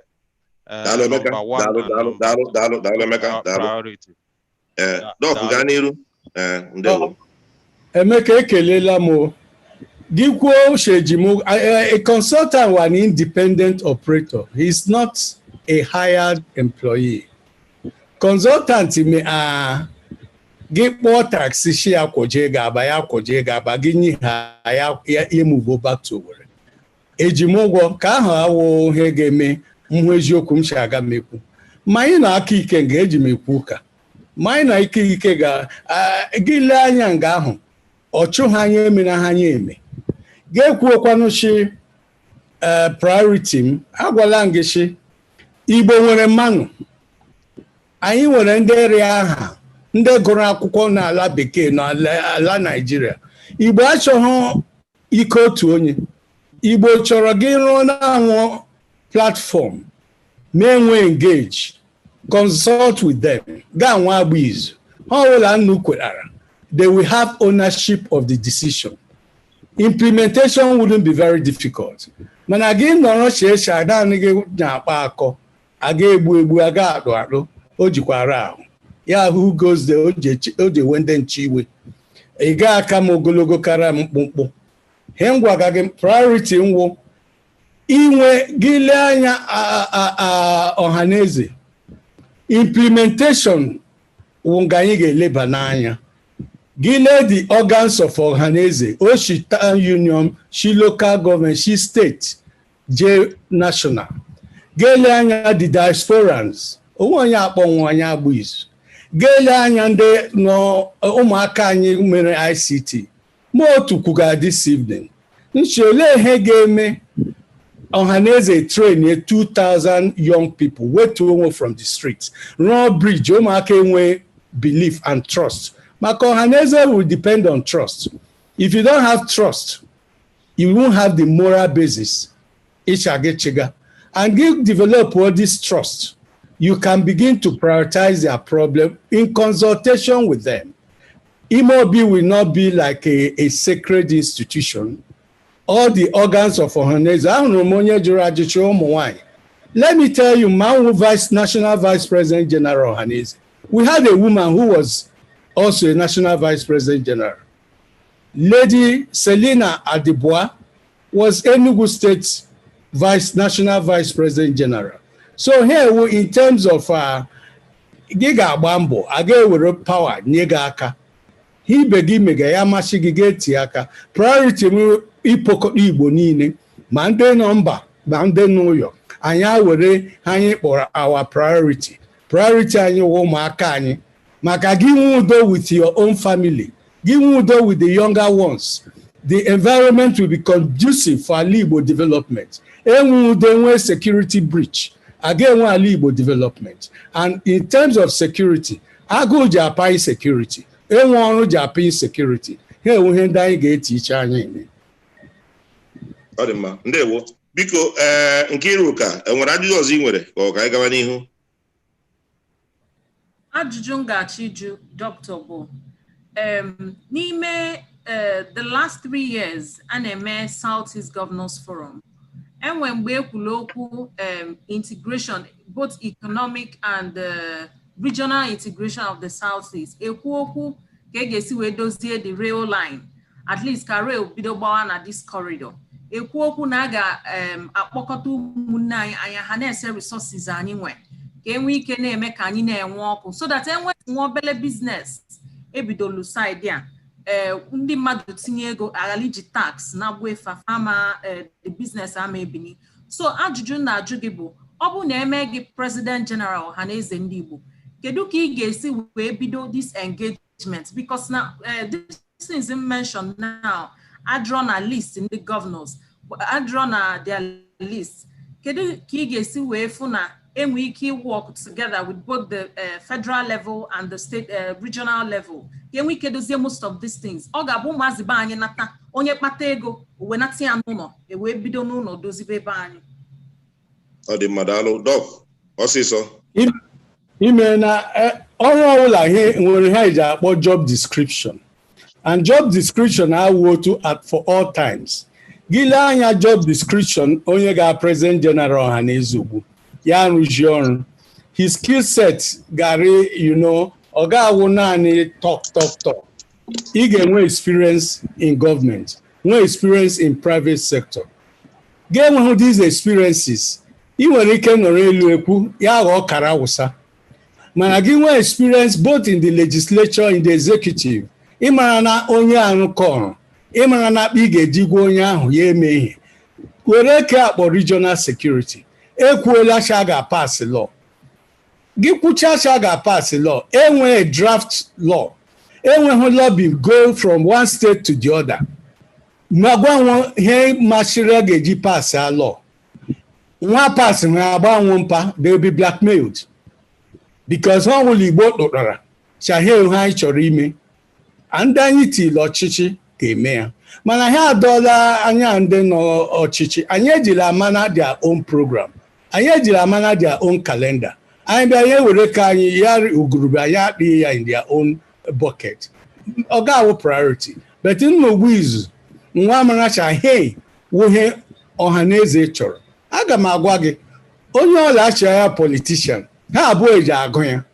Daalụ, Emeka. Number one Daalụ, and daalụ, number daalụ, daalụ, daalụ, Emeka, daalụ. priority. Ee, Doc, Daalụ. gaa n'iru. Ee, ndewo. Emeka, ekelela m o. Gị kwuo Shejim, a consultant wa an independent operator. He is not a hired employee. Consultant me a gị kpọọ taxi shi ya kwọje ga-aba, ya kwọje ga-aba, gị nye ha ya, ya move back to Owerri. Eji m ụgwọ ka ahụ awụ ihe ga-eme mhụ eziokwu m si aga m ekwu. Ma anyị na aka ike nga eji m ekwu ụka. Ma anyị na ike ike ga gị lee anya nga ahụ, ọ chụghị anya eme na ha anya eme. Ga-ekwuokwanụ shi priority m, agwala m gị shi Igbo nwere mmanụ, anyị nwere ndị rịa aha, ndị gụrụ akwụkwọ n'ala bekee n'ala ala Naịjirịa. Igbo achọghị ike otu onye. Igbo chọrọ gị rụọ na-anwụ platform na-enwe engage, consult with them, gaa nwa agba izu ha ọbụla nnu kwerara, they will have ownership of the decision. Implementation wouldn't be very difficult. Mana gị nọrọ chee naanị gị na-akpa akọ, aga egbu egbu, aga akpụ akpụ, o jikwara ahụ ya who goes there, o ji ewe ndị nche iwe. Ị ga aka m ogologo kara m mkpụmkpụ. He ngwaga gị priority nwụ inwe gị lee anya ọhaneze implementation wụ nga anyị ga-eleba n'anya. Gị lee the organs of ọhaneze, oshi town union, shi local government, shi state, je national. Ga-ele anya the diasporans, onwe onye akpọnwụ anya agba izu. Ga-ele anya ndị nọ ụmụaka anyị mere ICT. Ma otu kwugara this evening nchi, olee ihe ga-eme ọhaneze train 2000 young people wetuo onwe from the streets, rụọ bridge, ụmụaka enwe belief and trust, maka ọhaneze will depend on trust. If you don't have trust, you won't have the moral basis ịchaga and give develop all this trust. You can begin to prioritize their problem in consultation with them. Imobi will not be like a sacred institution. All the organs of Ohanaeze. Ahụrụ m onye jụrụ ajụjụ ụmụ nwanyị. Let me tell you, Manwu Vice National Vice President General Ohanaeze. We had a woman who was also a National Vice President General. Lady Selina Adibua was Enugu State Vice National Vice President General. So here, we, in terms of gị ga-agba mbọ, a ga-ewere power nye gị aka. Ibe gị mega ya amasị gị, ga-eti aka. Priority m, ịkpọkọta Igbo niile, ma ndị nọ mba ma ndị nọ ụyọ. Anyị awere anyị kpọrọ our priority. Priority anyị wụ ụmụaka anyị, maka gị nwee udo with your own family, gị nwee udo with the younger ones, the environment will be conducive for ala Igbo development. Enwe udo, enwe security breach, aga enwe ala Igbo development. And in terms of security, agụụ ji apa insecurity, enwe ọrụ ji apa insecurity. Ha enwe ihe ndị anyị ga-eti iche anyị eme. Ọ dị mma, ndewo. Biko, ee, Nkiruka, enwere ajụjụ ọzọ ị nwere ka ọ ka anyị gawa n'ihu? Ajụjụ m ga-achọ ịjụ dọkịta bụ, n'ime the last 3 years a na-eme South East Governors Forum, enwe mgbe ekwuru okwu integration, both economic and regional integration of the South East. Ekwu okwu ka e ga-esi wee dozie the rail line, at least ka rail bido gbawa na this corridor. Ekwu okwu na a ga-akpọkọta ụmụnne anyị anya ha na-ese resources anyị nwe, ka e nwee ike na-eme ka anyị na-enwe ọkụ, so that enwe nwa obele business ebidolu side a, ee, ndị mmadụ tinye ego, aghara iji tax na-agba efe ama the business ama ebini. So ajụjụ m na-ajụ gị bụ, ọ bụ na eme gị President General Ọhaneze Ndị Igbo, kedu ka ị ga-esi wee bido this engagement? Because na this things mentioned now adịrọ na list ndị governors, adịrọ na their list. Kedu ka ị ga-esi wee fụ na enwe ike work together with both the federal level and the state, regional level, ka enwe ike dozie most of these things? Ọ ga-abụ ụmụazị be anyị nata, onye kpata ego o wee nata ya n'ụlọ, ewee bido n'ụlọ dozibe ebe anyị. Ọ dị mma, daalụ, Doc. Ọsịsọ. Ime na ọrụ ọbụla ihe nwere ha eji akpọ job description, and job description awụ otu at for all times. Gị lee anya job description onye ga-president general Ọhaneze ugbu ya arụzi ọrụ, his skill set gara, ọ ga-awụ naanị talk, talk, talk. Ị ga-enwe experience in government, nwee experience in private sector. Ga-enweghị these experiences, ị nwere ike nọrọ elu ekwu ya ghọọ ọkara awụsa. Mana gị nwee experience both in the legislature, in the executive, ịmara na onye arụkọ ọrụ, ịmara na akpa ị ga-eji gwa onye ahụ ya eme ihe. Were ke akpọ regional security, ekwuola sha ga-pass law. Gị kwucha sha ga-pass law, enwee draft law, enweghị lobby go from one state to the other, ma gwanwe ihe masịrị a ga-eji pass a law. Nwa pass ha agbanwe mpa, they will be blackmailed, because ha ọbụla Igbo tụtara shahie ihe anyị chọrọ ime, ndị anyị tiri ọchịchị ga-eme ya. Mana ha adọọla anya ndị nọ ọchịchị. Anyị ejila amana their own program, anyị ejila amana their own calendar. Anyị bịa ya ewere ka anyị ya ugurube, anyị akpị ya in their own bucket. Ọ ga-awụ priority, but nnogbu izu nwa maracha hey wụ ihe ọha na eze chọrọ. Aga m agwa gị, onye ọla achịa ya politician, ha abụọ eji agụ ya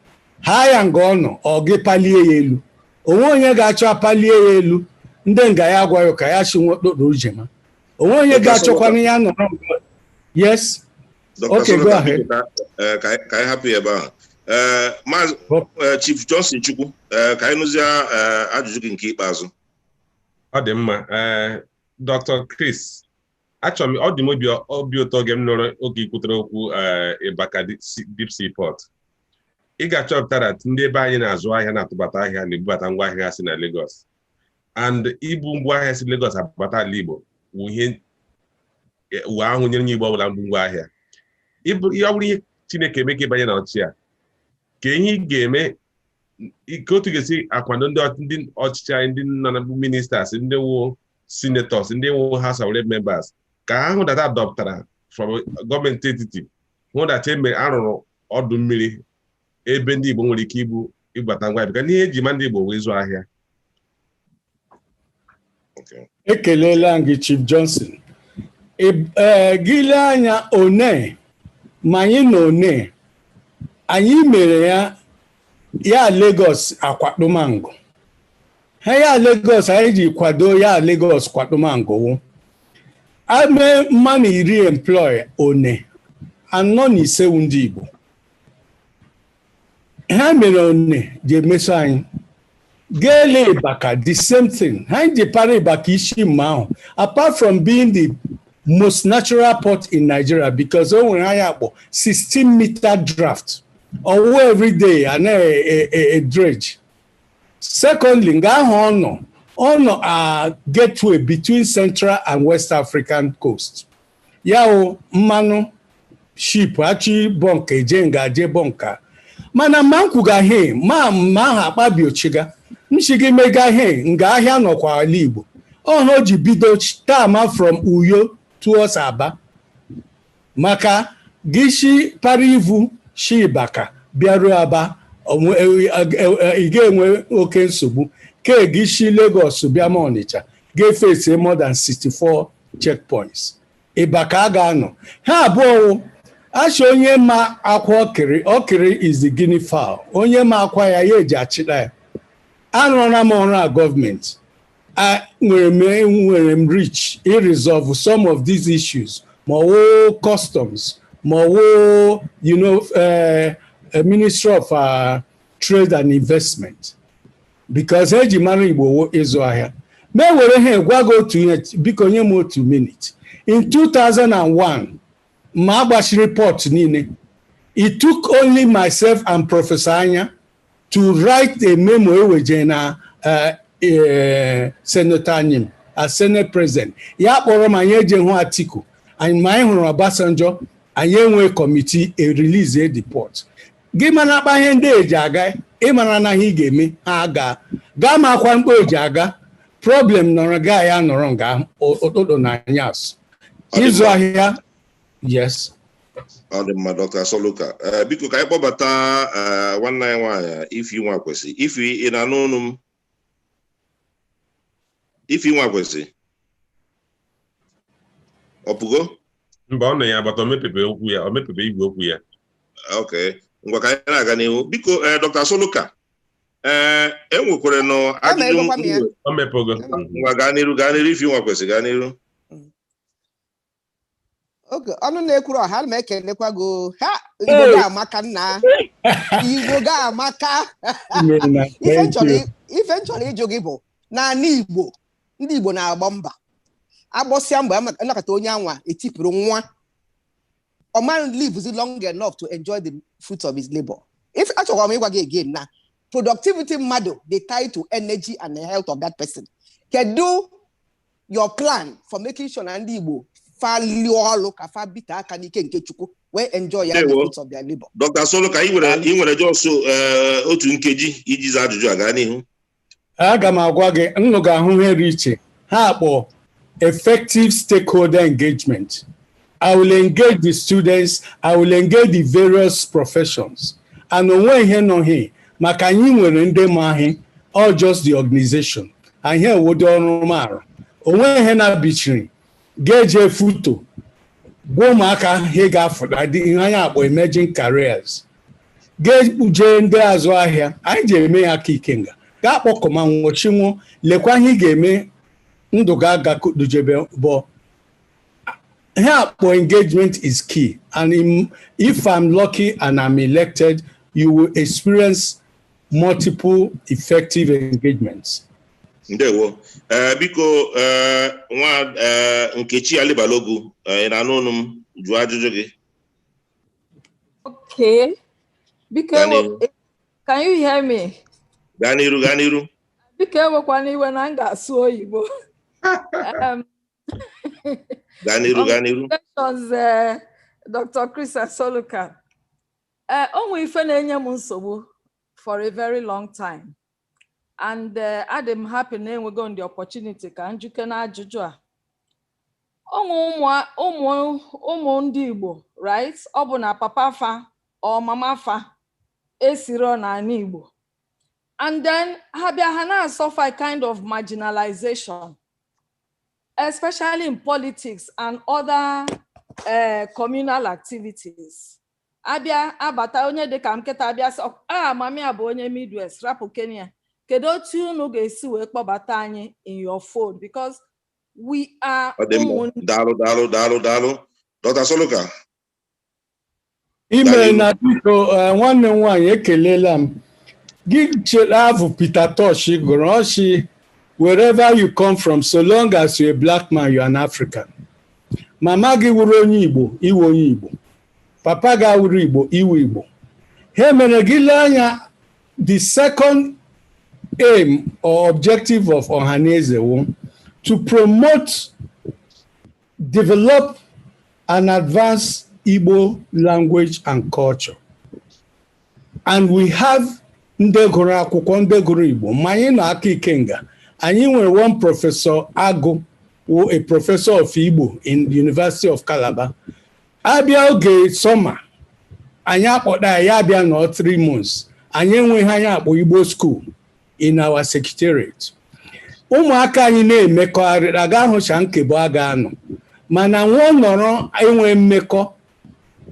ha ya nga ọ nọ, ọ gị palie ya elu. Onwe onye ga-achọ apalie ya elu, ndị nga ya agwaghị ka ya si nwekpokpo uche ma onwe onye ga-achọkwana ya nọrọ. Yes. Dr. Okay, go Solomon, ahead. biko, ka anyị hapụ ya ebe ahụ. Ee, Maazị Chief Johnson Chukwu, ka anyị nụzie ajụjụ gị nke ikpeazụ. Ọ dị mma. Ee, Dr. Chris, achọrọ m, ọ dị m obi ụtọ oge m nụrụ oge ikwutere okwu Ịbaka Deep Sea Port. Ị ga-achọpụta that ndị ebe anyị na-azụ ahịa, na-atụbata ahịa, na-ebubata ngwa ahịa si na Lagos, and ibu ngwa ahịa si Lagos abata ala Igbo wụ ihe ụwa ahụ nyere nye Igbo ọbụla mbụ ngwa ahịa. Ihe ọ bụrụ ihe Chineke eme ka ịbanye na ọchị a, ka ihe ị ga-eme ka otu ga-esi akwado ndị ọchịchị anyị, ndị nọ na ministers, ndị wụ senators, ndị wụ House of Rep members, ka ha hụ that adọpụtara from gọọmenti etiti, hụ that eme arụrụ ọdụ mmiri ebe ndị Igbo nwere ike ibu ibubata ngwa ahịa, n'ihe eji ma ndị Igbo wee zụọ ahịa. Okay. Ekelela m gị, Chief Johnson. Gị lee anya one ma anyị na one anyị mere ya ya Lagos akwadomango ha ya Lagos anyị ji kwado ya Lagos kwadomango wụ ame mmanụ 10 employ one 4 na 5 wụ ndị Igbo. Ha mere one ji emeso anyị gele Ibaka, the same thing. Ha ji para Ibaka isi mma ahụ, apart from being the most natural port in Nigeria, because o nwere anya akpọ 16 meter draft ọwụ everyday a na-dredge. Secondly, nga ahụ ọ nọ a gateway between Central and West African coast. Ya wụ mmanụ ship achị bọnka eje nga je bọnka, mana ma m kwuga he ma ma ahụ akpabi ochiga nshigi mega he nga ahịa nọkwa ala Igbo ọha o ji bido tama from Uyo towards Aba, maka gị shi para ivu shi Ibaka bịaruo Aba, ị ga-enwe oke nsogbu ke gị shi Lagos bịa ma Ọnịcha ga-efesi more than 64 checkpoints. Ibaka a ga-anọ ha abụọ wụ achị onye ma akwa ọkịrị. Ọkịrị is the guinea fowl. Onye ma akwa ya, ya eji achịta ya. Arụọla m ọrụ a gọọmenti a nwere m reach i resolve some of these issues, ma ọ wụ customs, ma ọ wụ Ministry of Trade and Investment, because eji mara Igbo wụ ịzụ ahịa. Ma ewere ha gwa gị otu ihe, biko nye m otu minute. In 2001, ma agbachiri port niile, it took only myself and Professor Anya to write a memo eweje na Senator Anyim as Senate President. Ya kpọrọ m, anyị eje hụ Atiku anyị, ma anyị hụrụ Obasanjo, anyị enwe committee e release the port. Gị mara akpa ihe ndị eji aga, ịmara na ihe ị ga-eme ha gaa gaa ma akwa mkpa eji aga problem nọrọ gaa ya nọrọ nga ụtụtụ na anyasụ ịzụ ahịa, yes. Ọ dị mma, Dr. Asoluka. Ee, biko ka anyị kpọbata nwanne anyị nwaanyị Ifi Nwakwesị. Ifi, ị na-anụ ọnụ m? Ifi Nwakwesị, ọ pụgo? Mba, ọ nọ ya agbata, o mepebe okwu ya, o mepebe igwe okwu ya. Ok, ngwa, ka anyị na-aga n'ihu, biko. Ee, Dr. Asoluka, ee, enwekwara nọ ajụjụ. Emegokwa m ya. O mepego. Ngwa, gaa n'iru, gaa n'iru. Ifi Nwakwesị, gaa n'iru. Oge ọnụ na-ekwuru ọha, ana m ekelekwa gị o. Ha, Igbo ga-amaka nna, Igbo ga-amaka. Ife m chọrọ ịjụ gị bụ, n'ala Igbo, ndị Igbo na-agba mba, agbọsịa mgbe anakọta onye anwa etipụrụ nwa, ọ man lives long enough to enjoy the fruits of his labor. If achọkwara m ịgwa gị again na productivity mmadụ dey tied to energy and the health of that person, kedu your plan for making sure na ndị Igbo fa lụọ ọrụ ka fa bite aka n'ike nke Chukwu wee enjoy ya the Ndewo. fruits of their labor? Dr. Asoluka, ị nwere just otu nkeji iji zaa ajụjụ a. Gaa n'ihu. Aga m agwa gị, nnụ ga-ahụ ihe dị iche ha kpọ effective stakeholder engagement. I will engage the students, I will engage the various professions, and onwe ihe nọ here maka anyị nwere ndị ma ahị, all just the organization anyị ewodo ọrụ marụ onwe ihe na-abichiri ga-eje futo gwa ụmụaka ihe ga-afụta dị ihe anyị akpọ emerging careers, ga-ekpuje ndị azụ ahịa anyị ji eme ya aka ikenga gaa kpọkọma nwụchinwụ, lekwa ihe ị ga-eme ndụ ga-aga dujebe bụ ihe akpọ engagement is key. And if I'm lucky and I'm elected, you will experience multiple effective engagements. Ndewo. Ee, biko, ee, nwa ee, Nkechi Alibalogu, ị na-anụ ọnụ m? Jụọ ajụjụ gị. Okay. Biko, Gaa n'ihu. Can you hear me? Gaa n'iru, gaa n'iru. Biko, ewekwana iwe na m ga-asụ oyibo. Gaa n'iru, gaa n'iru. Congratulations, Dr. Chris Asoluka. O nwere ife na-enye m nsogbu for a very long time. And adị m happy na enwego m the opportunity ka njuke na ajụjụ a. Ụmụ ndị Igbo, right? Ọ bụ na papa fa or mama fa esiro n'ala Igbo. And then ha bịa, ha na-suffer a kind of marginalization. especially in politics and other communal activities. Abịa abata onye dịka nkịta abịa sị, "Ah, mami a bụ onye Midwest, rapụ Kenya. Kedu otu unu ga-esi wee kpọbata anyị in your fold?" Because we are Ọ dị mma. ụmụnne. Daalụ, daalụ, daalụ, daalụ, Dr. Soluka. Ime na biko, nwanne m nwaanyị, ekelela m gị. Chere avụ Peter Tosh gụrụ ọchị, "Wherever you come from, so long as you're a black man, you're an African." Mama gị wụrụ onye Igbo, iwe onye Igbo. Papa gị awụrụ Igbo, iwe Igbo. Ha mere gị lee anya. The second aim or objective of Ohanaeze wụ to promote, develop and advance Igbo language and culture. And we have ndị gụrụ akwụkwọ, ndị gụrụ Igbo. Ma anyị nọ aka Ikenga, anyị nwere one Professor Agụ wụ a professor of Igbo in the University of Calabar. Abịa oge summer, anyị akpọta ya, ya abịa nọ 3 months. Anyị enweghị anyị akpọ Igbo school in our secretariat. Ụmụaka anyị na-emekọgharị aga ahụcha nkebo a ga-anọ, mana nwa nọrọ enwe mmekọ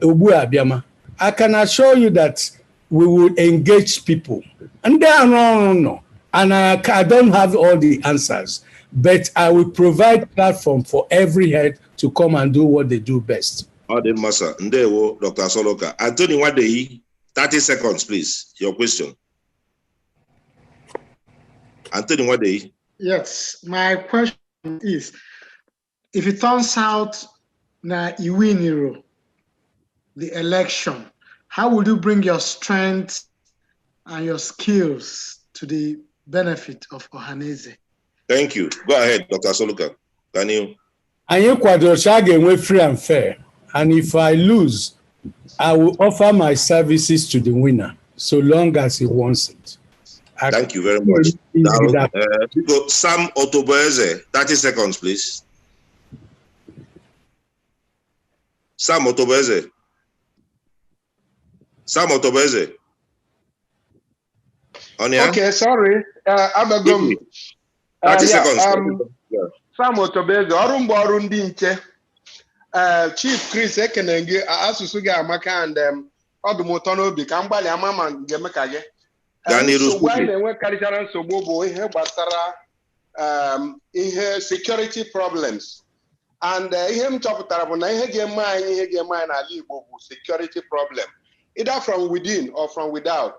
ugbu a bịama. I can assure you that we will engage people. Ndị arụ ọrụ nọ, and I don't have all the answers, but I will provide platform for every head to come and do what they do best. Ọ dị mma, sir. Ndewo, Dr. Soluka. Anthony Nwadeyi, 30 seconds, please. Your question. Anthony Nwadeyi. Yes, my question is, if it turns out na you win the election, how will you bring your strength and your skills to the benefit of Ohaneze? Thank you. Go ahead, Dr. Soluka. Can you? Anyị kwadoro sị a ga-enwe free and fair, and if I lose, I will offer my services to the winner so long as he wants it. Thank you very much. Daalụ. Biko, Sam Otoboeze, 30 seconds, please. Sam Otoboeze. Sam Otoboeze. On here? Okay, sorry. Abago m. 30 Yeah, seconds. Sam Otobeze, ọrụ mgbe ọrụ ndị nche. Chief Chris, ekene gị, asụsụ gị amaka and ọ dị m ụtọ n'obi ka m gbalị ama ma m ga-eme ka gị. Gaa n'iru. Nsogbu anyị quickly. na-enwe karịchara nsogbu bụ ihe gbasara ihe security problems and ihe m chọpụtara bụ na ihe ga-eme anyị n'ala Igbo bụ security problem, either from within or from without,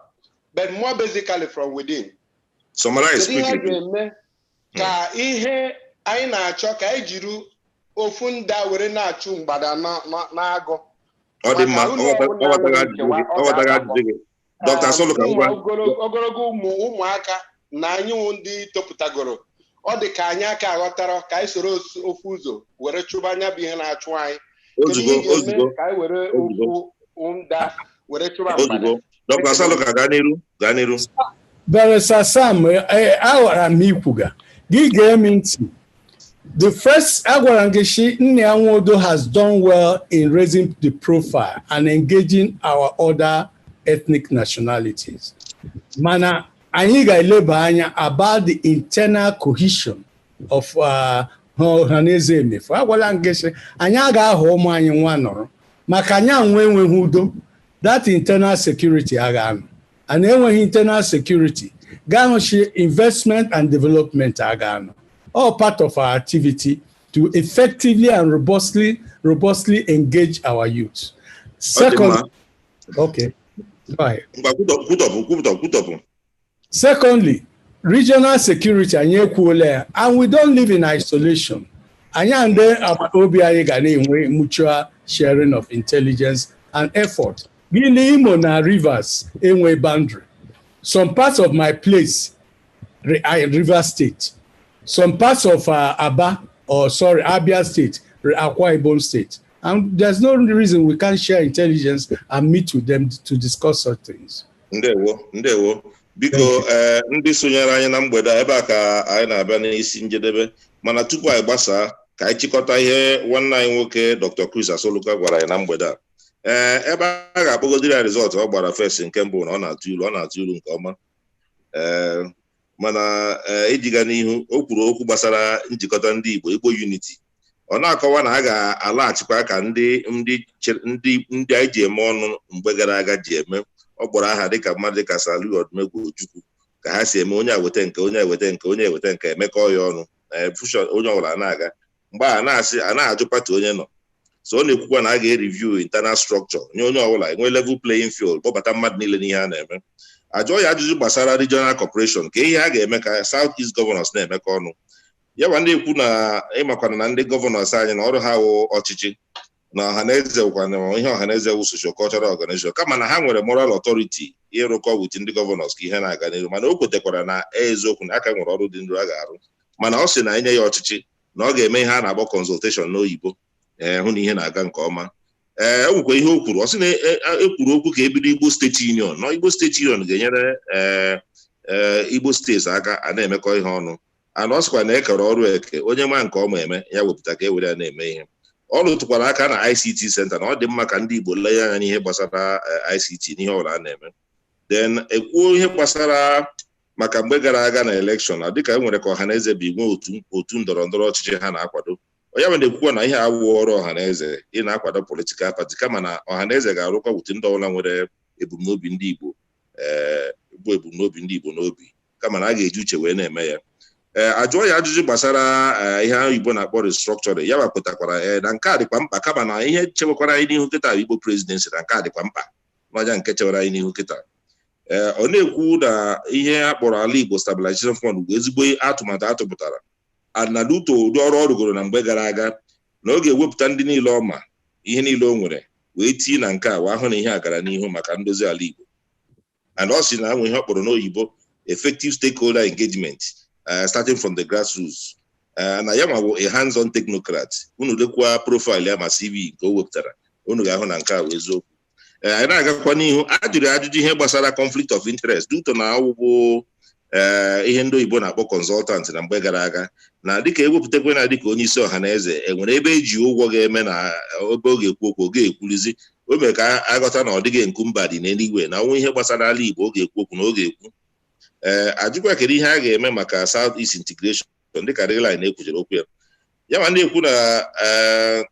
but more basically from within. Summarize Kedu ihe a quickly. ga-eme ka ihe anyị na-achọ ka anyị jiri ofu nda were na-achụ mgbada n'agụ? Ọ dị mma. Maka ụlọ Ọ ọbụla ghọtaghị nwere ajụjụ nkewa, gị. ọ Ọ ghọtaghị ga-adakọ. ajụjụ gị. Dr. Soluka, Ụmụ ngwa. Ogologo ụmụaka na anyị wụ ndị topụtagoro, ọ dị ka anyị aka aghọtara ka anyị soro ofu ụzọ were chụba anya bụ ihe na-achụ anyị. Kedu Ozugbo, ihe ga-eme ozugbo, ka anyị were ozugbo. ofu nda were chụba mgbada? Ozugbo. Dr. Soluka, gaa n'iru. Gaa n'iru. Barrister Sam, aghọrọ m ikwuga gị gee m ntị. The first, agwara m gị shi Nnia Nwodo has done well in raising the profile and engaging our other ethnic nationalities. Mana anyị ga-eleba anya about the internal cohesion of Ọhaneze emefu. Agwala m gị sị anyị a ga-ahụ ụmụ anyị nwa nọrọ maka anyị anwe enweghị udo, that internal security agha anọ and enweghị internal security ga-ahụchi investment and development aga anọ. All part of our activity to effectively and robustly engage our youth. Second, okay, go ahead. Ngwa, kwutọpụ, kwutọpụ, kwutọpụ. Secondly, regional security, anyị ekwuola ya, and we don't live in isolation. Anyị and ndị agbata obi anyị ga na-enwe mutual sharing of intelligence and effort. Gịnị, Imo na Rivers enwe boundary. Some parts of my place, Rivers State. Some parts of Aba, or sorry, Abia State, Akwa Ibom State. And there's no reason we can't share intelligence and meet with them to discuss such things. Ndewo, ndewo. Biko, ee, ndị sonyere anyị na mgbede a, ebe a ka anyị na-abịa n'isi njedebe, mana tupu anyị gbasaa, ka anyị chịkọta ihe nwanne anyị nwoke Dr. Chris Asoluka gwara anyị na mgbede a. Ee, ebe a ga-akpọgodiri ya result ọ gbara first nke mbụ na ọ na-atụ ilu, ọ na-atụ ilu nke ọma. Ee. Mana iji gaa n'ihu, o kwuru okwu gbasara njikọta ndị Igbo, Igbo unity. Ọ na-akọwa na a ga-alaghachikwa ka ndị ndị ndị ndị anyị ji eme ọnụ mgbe gara aga ji eme. Ọ kpọrọ aha dịka mmadụ dịka Sir Louis Odumegwu Ojukwu, ka ha si eme, onye eweta nke, onye eweta nke, onye eweta nke, emekọ ya ọnụ, fusion, onye ọbụla na-aga. Mgbe a na-asị a na-ajụ party onye nọ. So ọ na-ekwukwa na a ga-ereview internal structure nye onye ọbụla enwe level playing field, kpọbata mmadụ niile n'ihe a na-eme. Ajụọ ya ajụjụ gbasara regional cooperation, ka ihe a ga-eme ka South East governors na-emekọ ọnụ. Ya gwa ndị ekwu na ịmakwana na ndị governors anyị na ọrụ ha wụ ọchịchị na Ọhaneze, wụkwana ihe Ọhaneze wụ social cultural organization, kama na ha nwere moral authority ịrụkọ with ndị governors ka ihe na-aga n'ihu. Mana o kwetakwara na eziokwu na aka nwere ọrụ dị nro a ga-arụ, mana ọ sị na enye ya ọchịchị na ọ ga-eme ihe a na-akpọ consultation n'oyibo, ee, hụ na ihe na-aga nke ọma. Ee, e nwekwa ihe o kwuru. Ọ sị na ekwuru okwu ka ebido Igbo State Union, na Igbo State Union ga-enyere ee Igbo steeti aka a na-emekọ ihe ọnụ. Ana ọ sịkwa na ekere ọrụ eke, onye ma nke ọma eme ya wepụta ka e were ya na-eme ihe. Ọ rụtụkwara aka na ICT center, na ọ dị mma ka ndị Igbo lenye anya n'ihe gbasara ICT n'ihe ọbụla a na-eme. Then ekwuo ihe gbasara maka mgbe gara aga na election, na dịka e nwere ka Ọhaneze bụ inwe otu ndọrọ ndọrọ ọchịchị ha na-akwado. Onye bụ na-ekwukwa na ihe awụ ọrụ Ọhaneze ị na-akwado political party, kama na Ọhaneze ga-arụkwa with ndị ọbụla nwere ebumnobi ndị Igbo, ee, bụ ebumnobi ndị Igbo n'obi, kama na a ga-eji uche wee na-eme ya. Ee, ajụọ ya ajụjụ gbasara ihe oyibo na-akpọ restructuring. Ya wepụtakwara, ee, na nke a dịkwa mkpa, kama na ihe chewekwara anyị n'ihu kịta bụ Igbo presidency, na nke a dịkwa mkpa n'ọnya nke chewere anyị n'ihu kịta. Ee, ọ na-ekwu na ihe a kpọrọ Ala Igbo Stabilization Fund bụ ezigbo atụmatụ atụpụtara na luto ụdị ọrụ ọ rụgoro na mgbe gara aga, na ọ ga-ewepụta ndị niile ọ ma ihe niile o nwere wee tii na nke a, wee hụ na ihe a gara n'ihu maka ndozi ala Igbo. And ọ sị na anwe ihe ọ kpọrọ n'oyibo effective stakeholder engagement, starting from the grassroots, na ya ma bụ a hands-on technocrat. Unu lekwa profile ya ma CV nke o wepụtara, unu ga-ahụ na nke a bụ eziokwu. Anyị na-agakwa n'ihu, a jụrụ ajụjụ ihe gbasara conflict of interest due to na ọwụwụ ihe ndị oyibo na-akpọ consultant na mgbe gara aga, na dịka ewepụtakwa na dịka onye isi ọha na eze enwere ebe eji ụgwọ ga-eme na ebe ọ ga-ekwu okwu, ọ ga-ekwulizi. O mere ka aghọta na ọ dịghị nkumba dị n'eluigwe na ọnwụ ihe gbasara ala Igbo, ọ ga-ekwu okwu na ọ ga-ekwu. Ee, ajụkwa kedu ihe a ga-eme maka South East integration, dịka Reline ekwujere okwu ya. Ya ma na-ekwu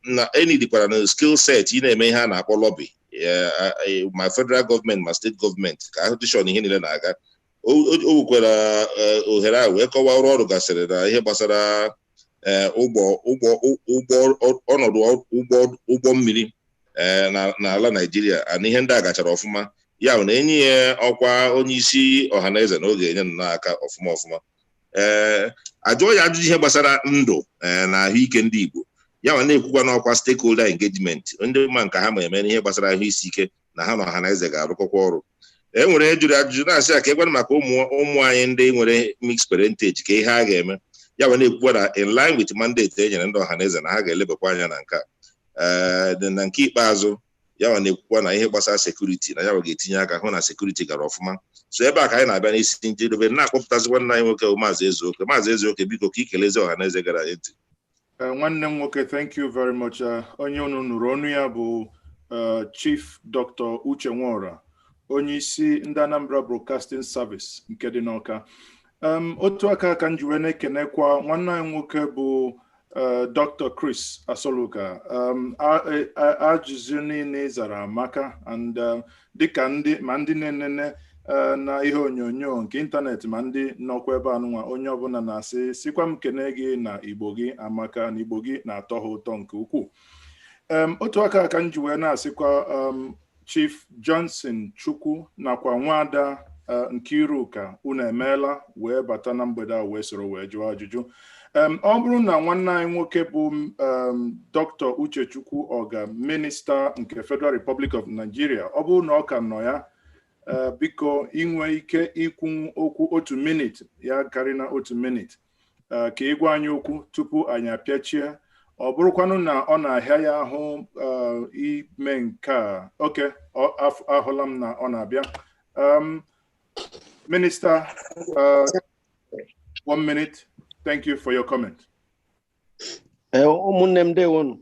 na enidikwara na skill set ị na-eme ihe a na-akpọ lobby, ma federal gọọmenti ma steeti gọọmenti, ka ahụ ihe niile na-aga. O nwekwara ohere a wee kọwaa ọrụ ọ rụgasịrị na ihe gbasara ụgbọ ụgbọ ụgbọ ọnọdụ ụgbọ mmiri n'ala Naijiria, na ihe ndị a gachara ọfụma. Ya bụ na enyi ya ọkwa onye isi Ọhaneze na oge enye n'aka ọfụma ọfụma. Ee, ajụọ ya ajụjụ ihe gbasara ndụ na ahụike ndị Igbo. Ya ma na-ekwukwa n'ọkwa stakeholder engagement, ndị mma nke ha ma eme n'ihe gbasara ahụ isi ike, na ha na Ọhaneze ga-arụkọkwa ọrụ. E nwere ihe jụrụ ajụjụ na-asị ya ka ekwenụ maka ụmụ anyị ndị nwere mixed parentage, ka ihe a ga-eme. Ya ma na-ekwukwa na in line with mandate e nyere ndị Ọhaneze, na ha ga-elebakwa anya na nke a. Ee, na nke ikpeazụ, ya ma na-ekwukwa na ihe gbasara security, na ya ma ga-etinye aka hụ na security gara ọfụma. So ebe a ka anyị na-abịa n'isi njedebe, na-akpọpụtazikwa nna anyị nwoke bụ Maazị Ezeoke. Maazị Ezeoke, biko, ka ikelezi Ọhaneze gara anyị ntị. Nwanne m nwoke, thank you very much. Onye unu nụrụ ọnụ ya bụ Chief Dr. Uche Nwora, onye isi ndị Anambra Broadcasting Service nke dị n'Ọka. Otu aka ka m ji wee na-ekenekwa nwanne anyị nwoke bụ Dr. Chris Asoluka. Ajụjụ niile ị zara amaka, and dịka ndị ma ndị na-enene na ihe onyonyo nke ịntanetị ma ndị nọkwa ebe anụnwa, onye ọbụla na-asị sikwa m kene gị na Igbo gị amaka, na Igbo gị na-atọ ha ụtọ nke ukwuu. Otu aka ka m ji wee na-asịkwa Chief Johnson Chukwu nakwa nwada Nkiruka, unu emeela wee bata na mgbede a wee soro wee jụọ ajụjụ. Ọ bụrụ na nwanne anyị nwoke bụ Dr. Uchechukwu Ọga, minista nke Federal Republic of Nigeria, ọ bụrụ na ọ ka nọ ya, biko, inwe ike ikwu okwu otu minute, ya karị na otu minute, ka ị gwa anyị okwu tupu anyị apịachie. Ọ bụrụkwanụ na ọ na-ahịa ya ahụ ime nke a, oke ahụla m na ọ na-abịa. Minister, 1 minute. Thank you for your comment. Ee, ụmụnne m, ndewonu.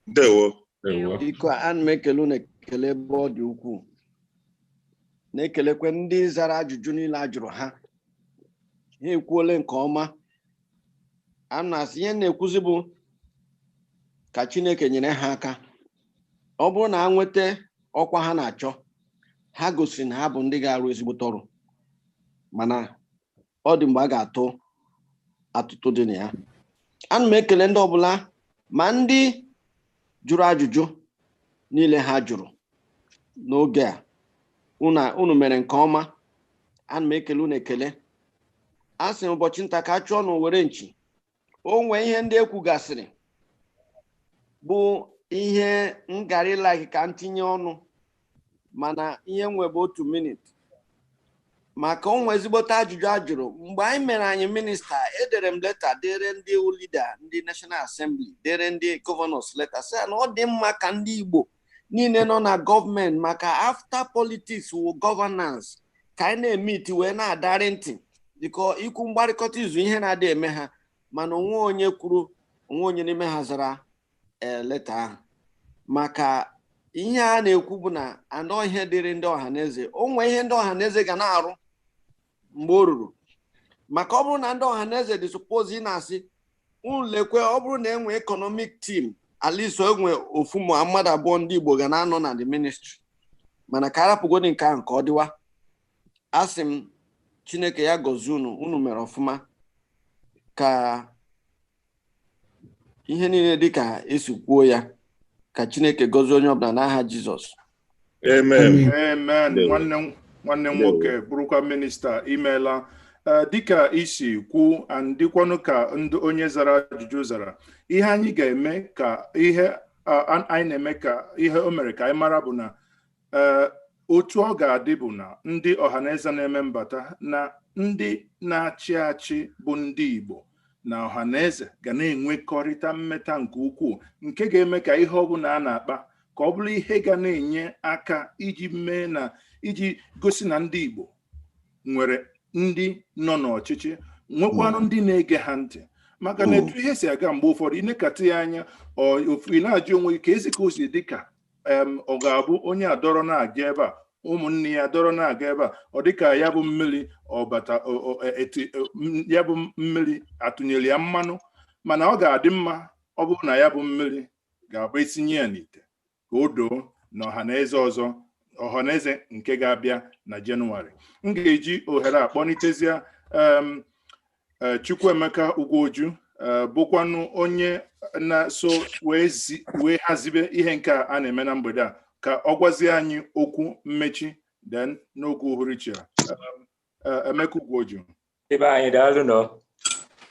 Ndewo. Biko, ana m ekele unu ekele ebe ọ dị ukwuu, na-ekelekwe ndị zara ajụjụ niile a jụrụ ha. Ha ekwuole nke ọma. A na-asị ihe m na-ekwuzi bụ ka Chineke nyere ha aka. Ọ bụrụ na ha nweta ọkwa ha na-achọ, ha gosiri na ha bụ ndị ga-arụ ezigbote ọrụ, mana ọ dị mgbe a ga-atụ atụtụ dị na ya. Ana m ekele ndị ọbụla ma ndị jụrụ ajụjụ niile ha jụrụ n'oge a. Unu mere nke ọma. Ana m ekele unu ekele. A sị ụbọchị nta ka a chụọ na were nchi. O nwee ihe ndị ekwugasịrị bụ ihe ngara like ka m tinye ọnụ, mana ihe nwe bụ 1 minute maka onwe ezigbote ajụjụ a jụrụ mgbe anyị mere anyị minista. Edere m leta dere ndị leader ndị National Assembly, dere ndị governors leta, sị na ọ dị mma ka ndị Igbo niile nọ na gọọmenti, maka after politics wụ governance, ka anyị na-emiti wee na-adarị ntị dịka ikwu mgbarịkọta izu ihe na-adị eme ha. Mana onwe onye kwuru, onwe onye n'ime ha zara leta ahụ, maka ihe a na-ekwu bụ na anọ ihe dịrị ndị ọhaneze. O nwee ihe ndị ọhaneze ga na-arụ mgbe o ruru, maka ọ bụrụ na ndị ọhaneze dị suppose ị na-asị unu lekwe, ọ bụrụ na enwe economic team, at least enwe ofu ma mmadụ abụọ ndị Igbo ga na-anọ na the ministry. Mana ka arapụgodi nke ahụ ka ọ dịwa. Asị m Chineke ya gọzie unu. Unu mere ọfụma ka ihe niile dị ka esi kwuo ya. Ka Chineke gọzie onye ọbụla n'aha Jizọs. Amen. Amen. Nwanne m nwoke bụrụkwa minista, imeela. Dịka isi kwu, dịkwanụ ka ndị onye zara ajụjụ zara, ihe anyị ga-eme ka ihe anyị na-eme ka ihe o mere ka anyị mara bụ na otu ọ ga-adị bụ na ndị ọhaneze na-eme mbata na ndị na-achị achị bụ ndị Igbo na ọhaneze ga na-enwekọrịta mmeta nke ukwuu, nke ga-eme ka ihe ọbụla a na-akpa ka ọ bụrụ ihe ga na-enye aka iji mee na iji gosi na ndị Igbo nwere ndị nọ n'ọchịchị, nwekwanụ ndị na-ege ha ntị. Maka na etu ihe si aga mgbe ụfọdụ, ịnekata ya anya, ị na-ajụ onwe gị ka ezi ka o si dị ka ọ ga-abụ onye adọrọ na-aga ebe a, ụmụnne ya dọrọ na-aga ebe a, ọ dịka ya bụ mmiri ọbata ya bụ mmiri atụnyere ya mmanụ. Mana ọ ga-adị mma ọ bụrụ na ya bụ mmiri ga-abụ etinye ya n'ite ka o doo na ọhaneze ọzọ, ọhaneze nke ga-abịa na Jenụwarị. M ga-eji ohere a kpọnitezie Chukwuemeka Ugwuoju, bụkwanụ onye na-so wee hazibe ihe nke a na-eme na mgbede a, ka ọ gwazie anyị okwu mmechi then n'oge uhuruchi a. Emeka Ugwuoju. Ebe anyị daalụ nọ.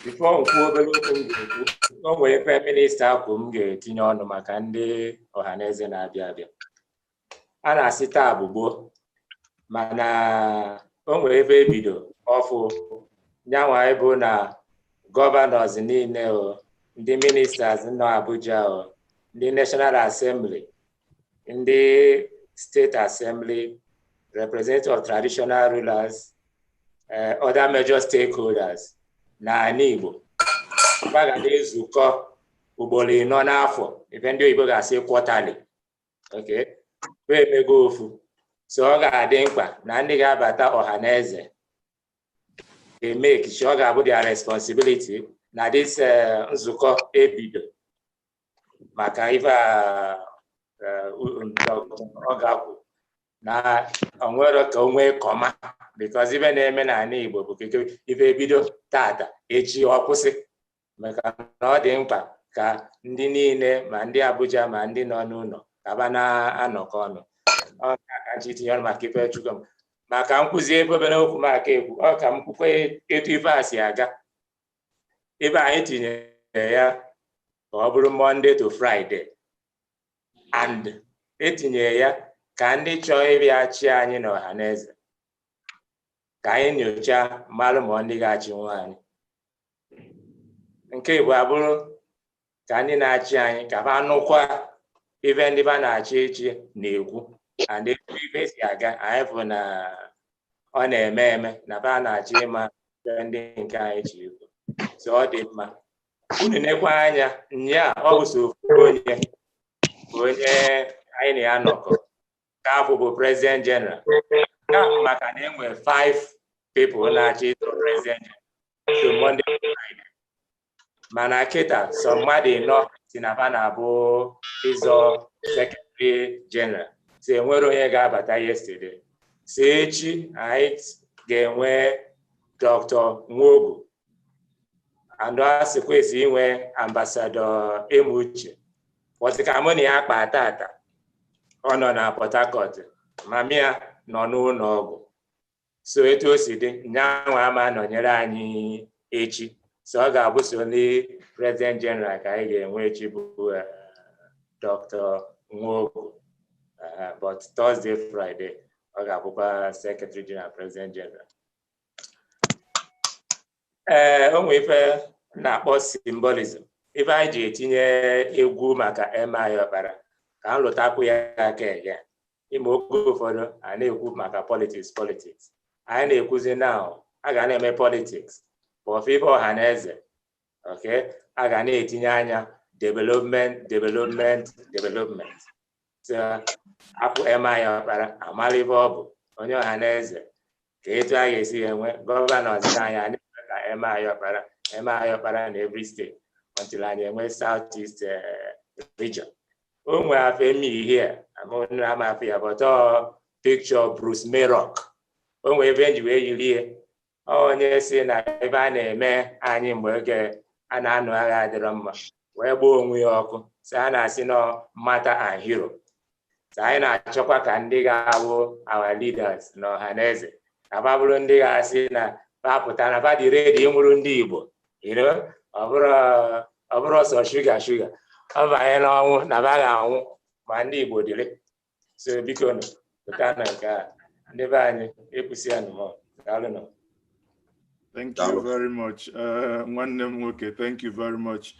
Before m kwuo obere okwu m ga-ekwu, o nwere ife minista kwụ m ga-etinye ọnụ maka ndị ọhaneze na-abịa abịa. A na-asị taa bụ gboo, mana o nwere ebe ebido ọfụ nyanwa bụ na governors niile o, ndị ministers nọ Abuja o, ndị National Assembly, ndị State Assembly, representative of traditional rulers, other major stakeholders n'ala Igbo ga na-ezukọ ugboro 4 n'afọ, ife ndị oyibo ga-asị quarterly. Okay, emego ofu, so ọ ga-adị mkpa na ndị ga-abata ọhaneze ga-emeke sure ọ ga-abụ their responsibility na this nzukọ ebido maka ife ọ ga-akwụ na onwere ka o nwee kọma, because ife na-eme n'ala Igbo bụ keke ife ebido tata echi ọ kwụsị. Maka na ọ dị mkpa ka ndị niile, ma ndị Abuja ma ndị nọ n'ụlọ, kaba na-anọkọ ọnụ. Ọ ka nchi tinye ọnụ maka ife Chukwu maka nkwụzi ebe obere okwu m aka ekwu ọ ka m kwukwe etu ife a si aga. Ebe anyị tinyere ya ka ọ bụrụ Monday to Friday, and etinyere ya ka ndị chọọ ịbịa chi anyị na ọhaneze ka anyị nyochaa mmalụ ma ndị ga-achị nwa anyị. Nke bụ abụrụ ka ndị na-achị anyị ka ha nụkwa ife ndị ba na-achị echi na-ekwu, and etu ife si aga anyị bụ na ọ na-eme eme na ba na-achọ ịma ife ndị nke anyị ji ekwu. So ọ dị mma unu nekwa anya nya ọ bụ so ofu onye onye anyị na ya nọkọ ka afọ bụ president general, maka na enwe 5 people na-achọ ịzọ president general. to Monday to Friday. Mana kịta sọ mmadụ 4 si na fa na-abụ ịzọ secretary general, si enwere onye ga-abata yesterday. Si echi anyị ga-enwe Dr. Nwogu and a sịkwa inwe Ambassador Emuche, but ka mụ na ya kpa tata, ọ nọ na Port Harcourt, mami ya nọ n'ụlọ ọgwụ. So etu o si dị, nyanwa ama nọnyere anyị echi, so ọ ga-abụ so ndị president general ka anyị ga-enwe echi bụ Dr. Nwogu. But Thursday, Friday, ọ ga-abụkwa secretary general, president general. Ee, o nwee ife na-akpọ symbolism, ife anyị ji etinye egwu maka M.I. Ọkpara ka m lụtakwu ya aka ege ime. Oge ụfọdụ a na-ekwu maka politics, politics anyị na-ekwuzi now, a ga na-eme politics, but ife ọha na eze, okay, a ga na-etinye anya development, development, development. So apụ M.I. Ọkpara, amala ife ọ bụ onye ọha na eze, ka etu a ga-esi enwe governor anyị a na-eme ka M.I. Ọkpara, M.I. Ọkpara na every state until anyị enwe South East region. O nwee afọ eme ihe a ama afọ ya, but ọ picture Bruce Mayrock, o nwee ebe nji wee yiri ya. Onye si na ebe a na-eme anyị mgbe oge a na-anụ agha adịrọ mma, wee gbaa onwe ya ọkụ, si a na-asị nọ martyr and hero. So anyị na-achọkwa ka ndị ga-abụ our leaders na ọha na eze ka fa bụrụ ndị ga-asị na fa pụta na fa dị ready ịnwụrụ ndị Igbo, ọ bụrụ ọsọ shuga shuga, ọ banye n'ọnwụ na fa ga-anwụ ma ndị Igbo dịrị. So biko nụ, pụta na nke a, ndị be anyị, ekwusi ya nụ. Daalụ nụ. Thank you very much. Nwanne m nwoke, thank you very much.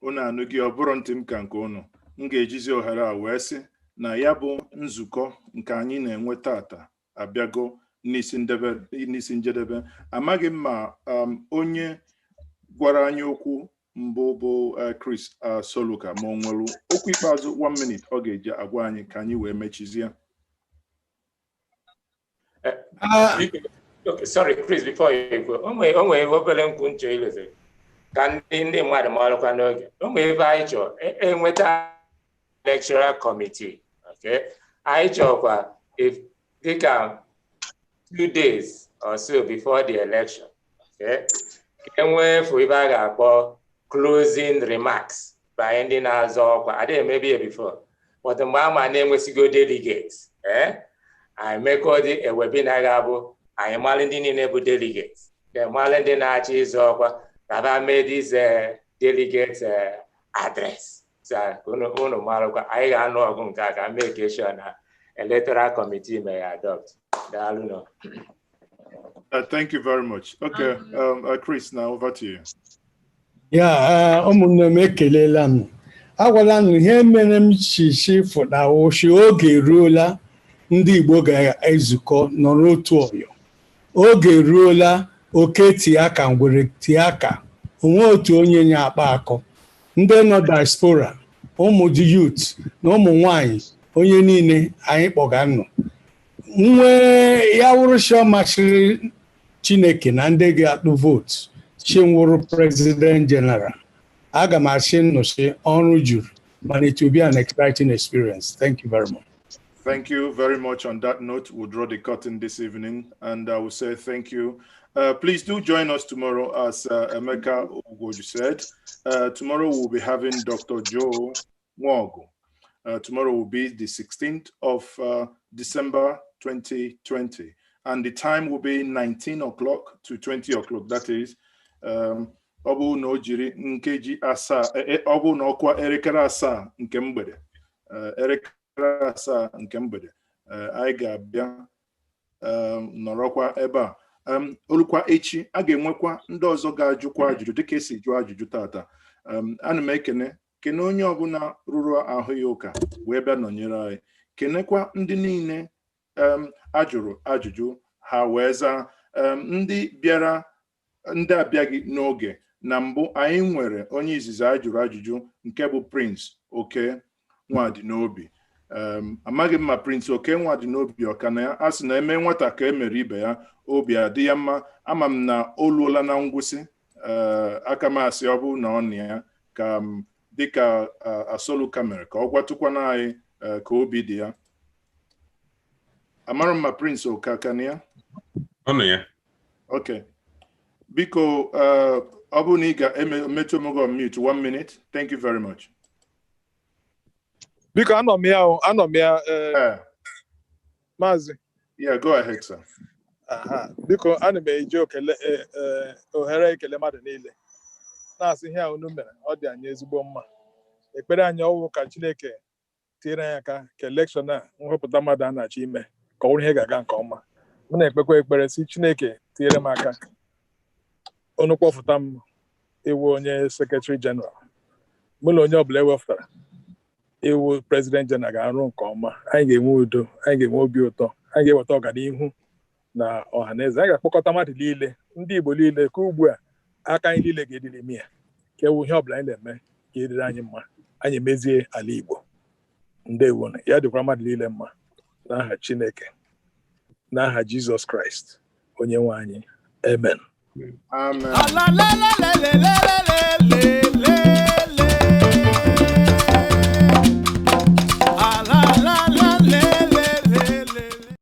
Unu anụghị, ọ bụrụ ntị m ka nke unu. M ga-ejizi ohere a wee sị na ya bụ nzukọ nke anyị na-enwe tata abịago n'isi njedebe. Amaghị m ma onye gwara anyị okwu mbụ bụ Chris Soluka ma ọ nwere okwu ikpeazụ, one minute, ọ ga-eji agwa anyị ka anyị wee mechizie. Okay, sorry, Chris, before you go, o nwee obere nkwu nchọ ileze ka ndị mmadụ marụkwa n'oge. O nwee ebe anyị chọrọ enweta electoral committee, okay? Anyị chọkwa if dịka 2 days or so before the election, okay, ka enwee fụ ebe a ga-akpọ closing remarks by ndị na-azọ ọkwa. Adịghị emebi ya before, but mgbe ama na-enwesigo delegates, anyị mekọdị a webinar ga-abụ anyị malụ ndị niile bụ delegates, then malụ ndị na-achọ ịzọ ọkwa ka ha mee this delegate address. So unu marụkwa anyị ga-anụ ọgụ nke a ka make sure na electoral committee may adopt. Daalụ nọ. Thank you very much. Okay, Chris, now over to you. Ya, ụmụnne m, ekelela m. Agwala m ihe mere m chichi fụta ụchi. Oge eruola ndị Igbo ga-ezukọ nọrọ otu ọyọ. Oge eruola oke tie aka, ngwere tie aka, onwe otu onye nye akpa akọ. Ndị nọ diaspora, ụmụ dị youth na ụmụ nwanyị, onye niile anyị kpọga nnụ nwee ya wụrụ sọ masịrị Chineke na ndị ga-atụ vootu chinwụrụ president general. Aga m asị nnụsị ọrụ juru, mana it will be an exciting experience. Thank you very much. Thank you very much. On that note, we'll draw the curtain this evening and I will say thank you. Please do join us tomorrow, as Emeka Ugoju said. Tomorrow we'll be having Dr. Joe Nwogu. Tomorrow will be the 16th of December 2020. And the time will be 19 o'clock to 20 o'clock. That is, ọ bụ na o jiri nkeji 7, ọ bụ na ọkwa elekere 7 nke mgbede, elekere 7 nke mgbede, anyị ga-abịa nọrọkwa ebe a. Olukwa echi a ga-enwekwa ndị ọzọ ga-ajụkwa ajụjụ dịka esi jụọ ajụjụ tata. Ana m ekene kene onye ọbụla rụrụ ahụ ya ụka wee bịa nọnyere anyị, kenekwa ndị niile ajụrụ ajụjụ ha wee zaa, ndị bịara, ndị abịaghị n'oge. Na mbụ anyị nwere onye izizi anyị jụrụ ajụjụ nke bụ Prince Oke Nwadinobi. Amaghị m ma Prince Okenwa dị n'obi ọka na ya a sị na eme nwata ka e mere ibe ya, obi adị ya mma. Ama m na o luola na ngwụsị. Aka m asị, ọ bụ na ọ na ya ka m dịka Asoluka mere ka ọ gwatụkwana anyị ka obi dị ya. Amara m ma Prince Okaka na ya. Ọ nọ ya. Okay. Biko, ọ bụrụ na ị ga-emetụ onwe gị on mute one minute. Thank you very much. Biko, anọ m ya o, anọ m ya, maazị. Yeah, go ahead, sir. Aha. Biko, ana m eji okele ohere ekele mmadụ niile, na-asị ihe a unu mere, ọ dị anyị ezigbo mma. Ekpere anyị ọwụ ka Chineke tinyere anyị aka ka election a, nhọpụta mmadụ a na-achọ ime, ka ọ bụrụ ihe ga-aga nke ọma. M na-ekpekwa ekpere si Chineke tinyere m aka, unu kpọfụta m iwu onye secretary general, mụ na onye ọbụla ewepụtara iwu president general ga-arụ nke ọma. Anyị ga-enwe udo, anyị ga-enwe obi ụtọ, anyị ga-eweta ọganihu na ọha na eze. Anyị ga-akpọkọta mmadụ niile, ndị Igbo niile, ka ugbu a aka anyị niile ga-ediri ime ya, ka ewu ihe ọbụla anyị na-eme ka ediri anyị mma, anyị emezie ala Igbo. Ndewo, ya dịkwara mmadụ niile mma n'aha Chineke, n'aha Jizọs Kraịst onye nwe anyị, amen. Amen. La la la la la la la la.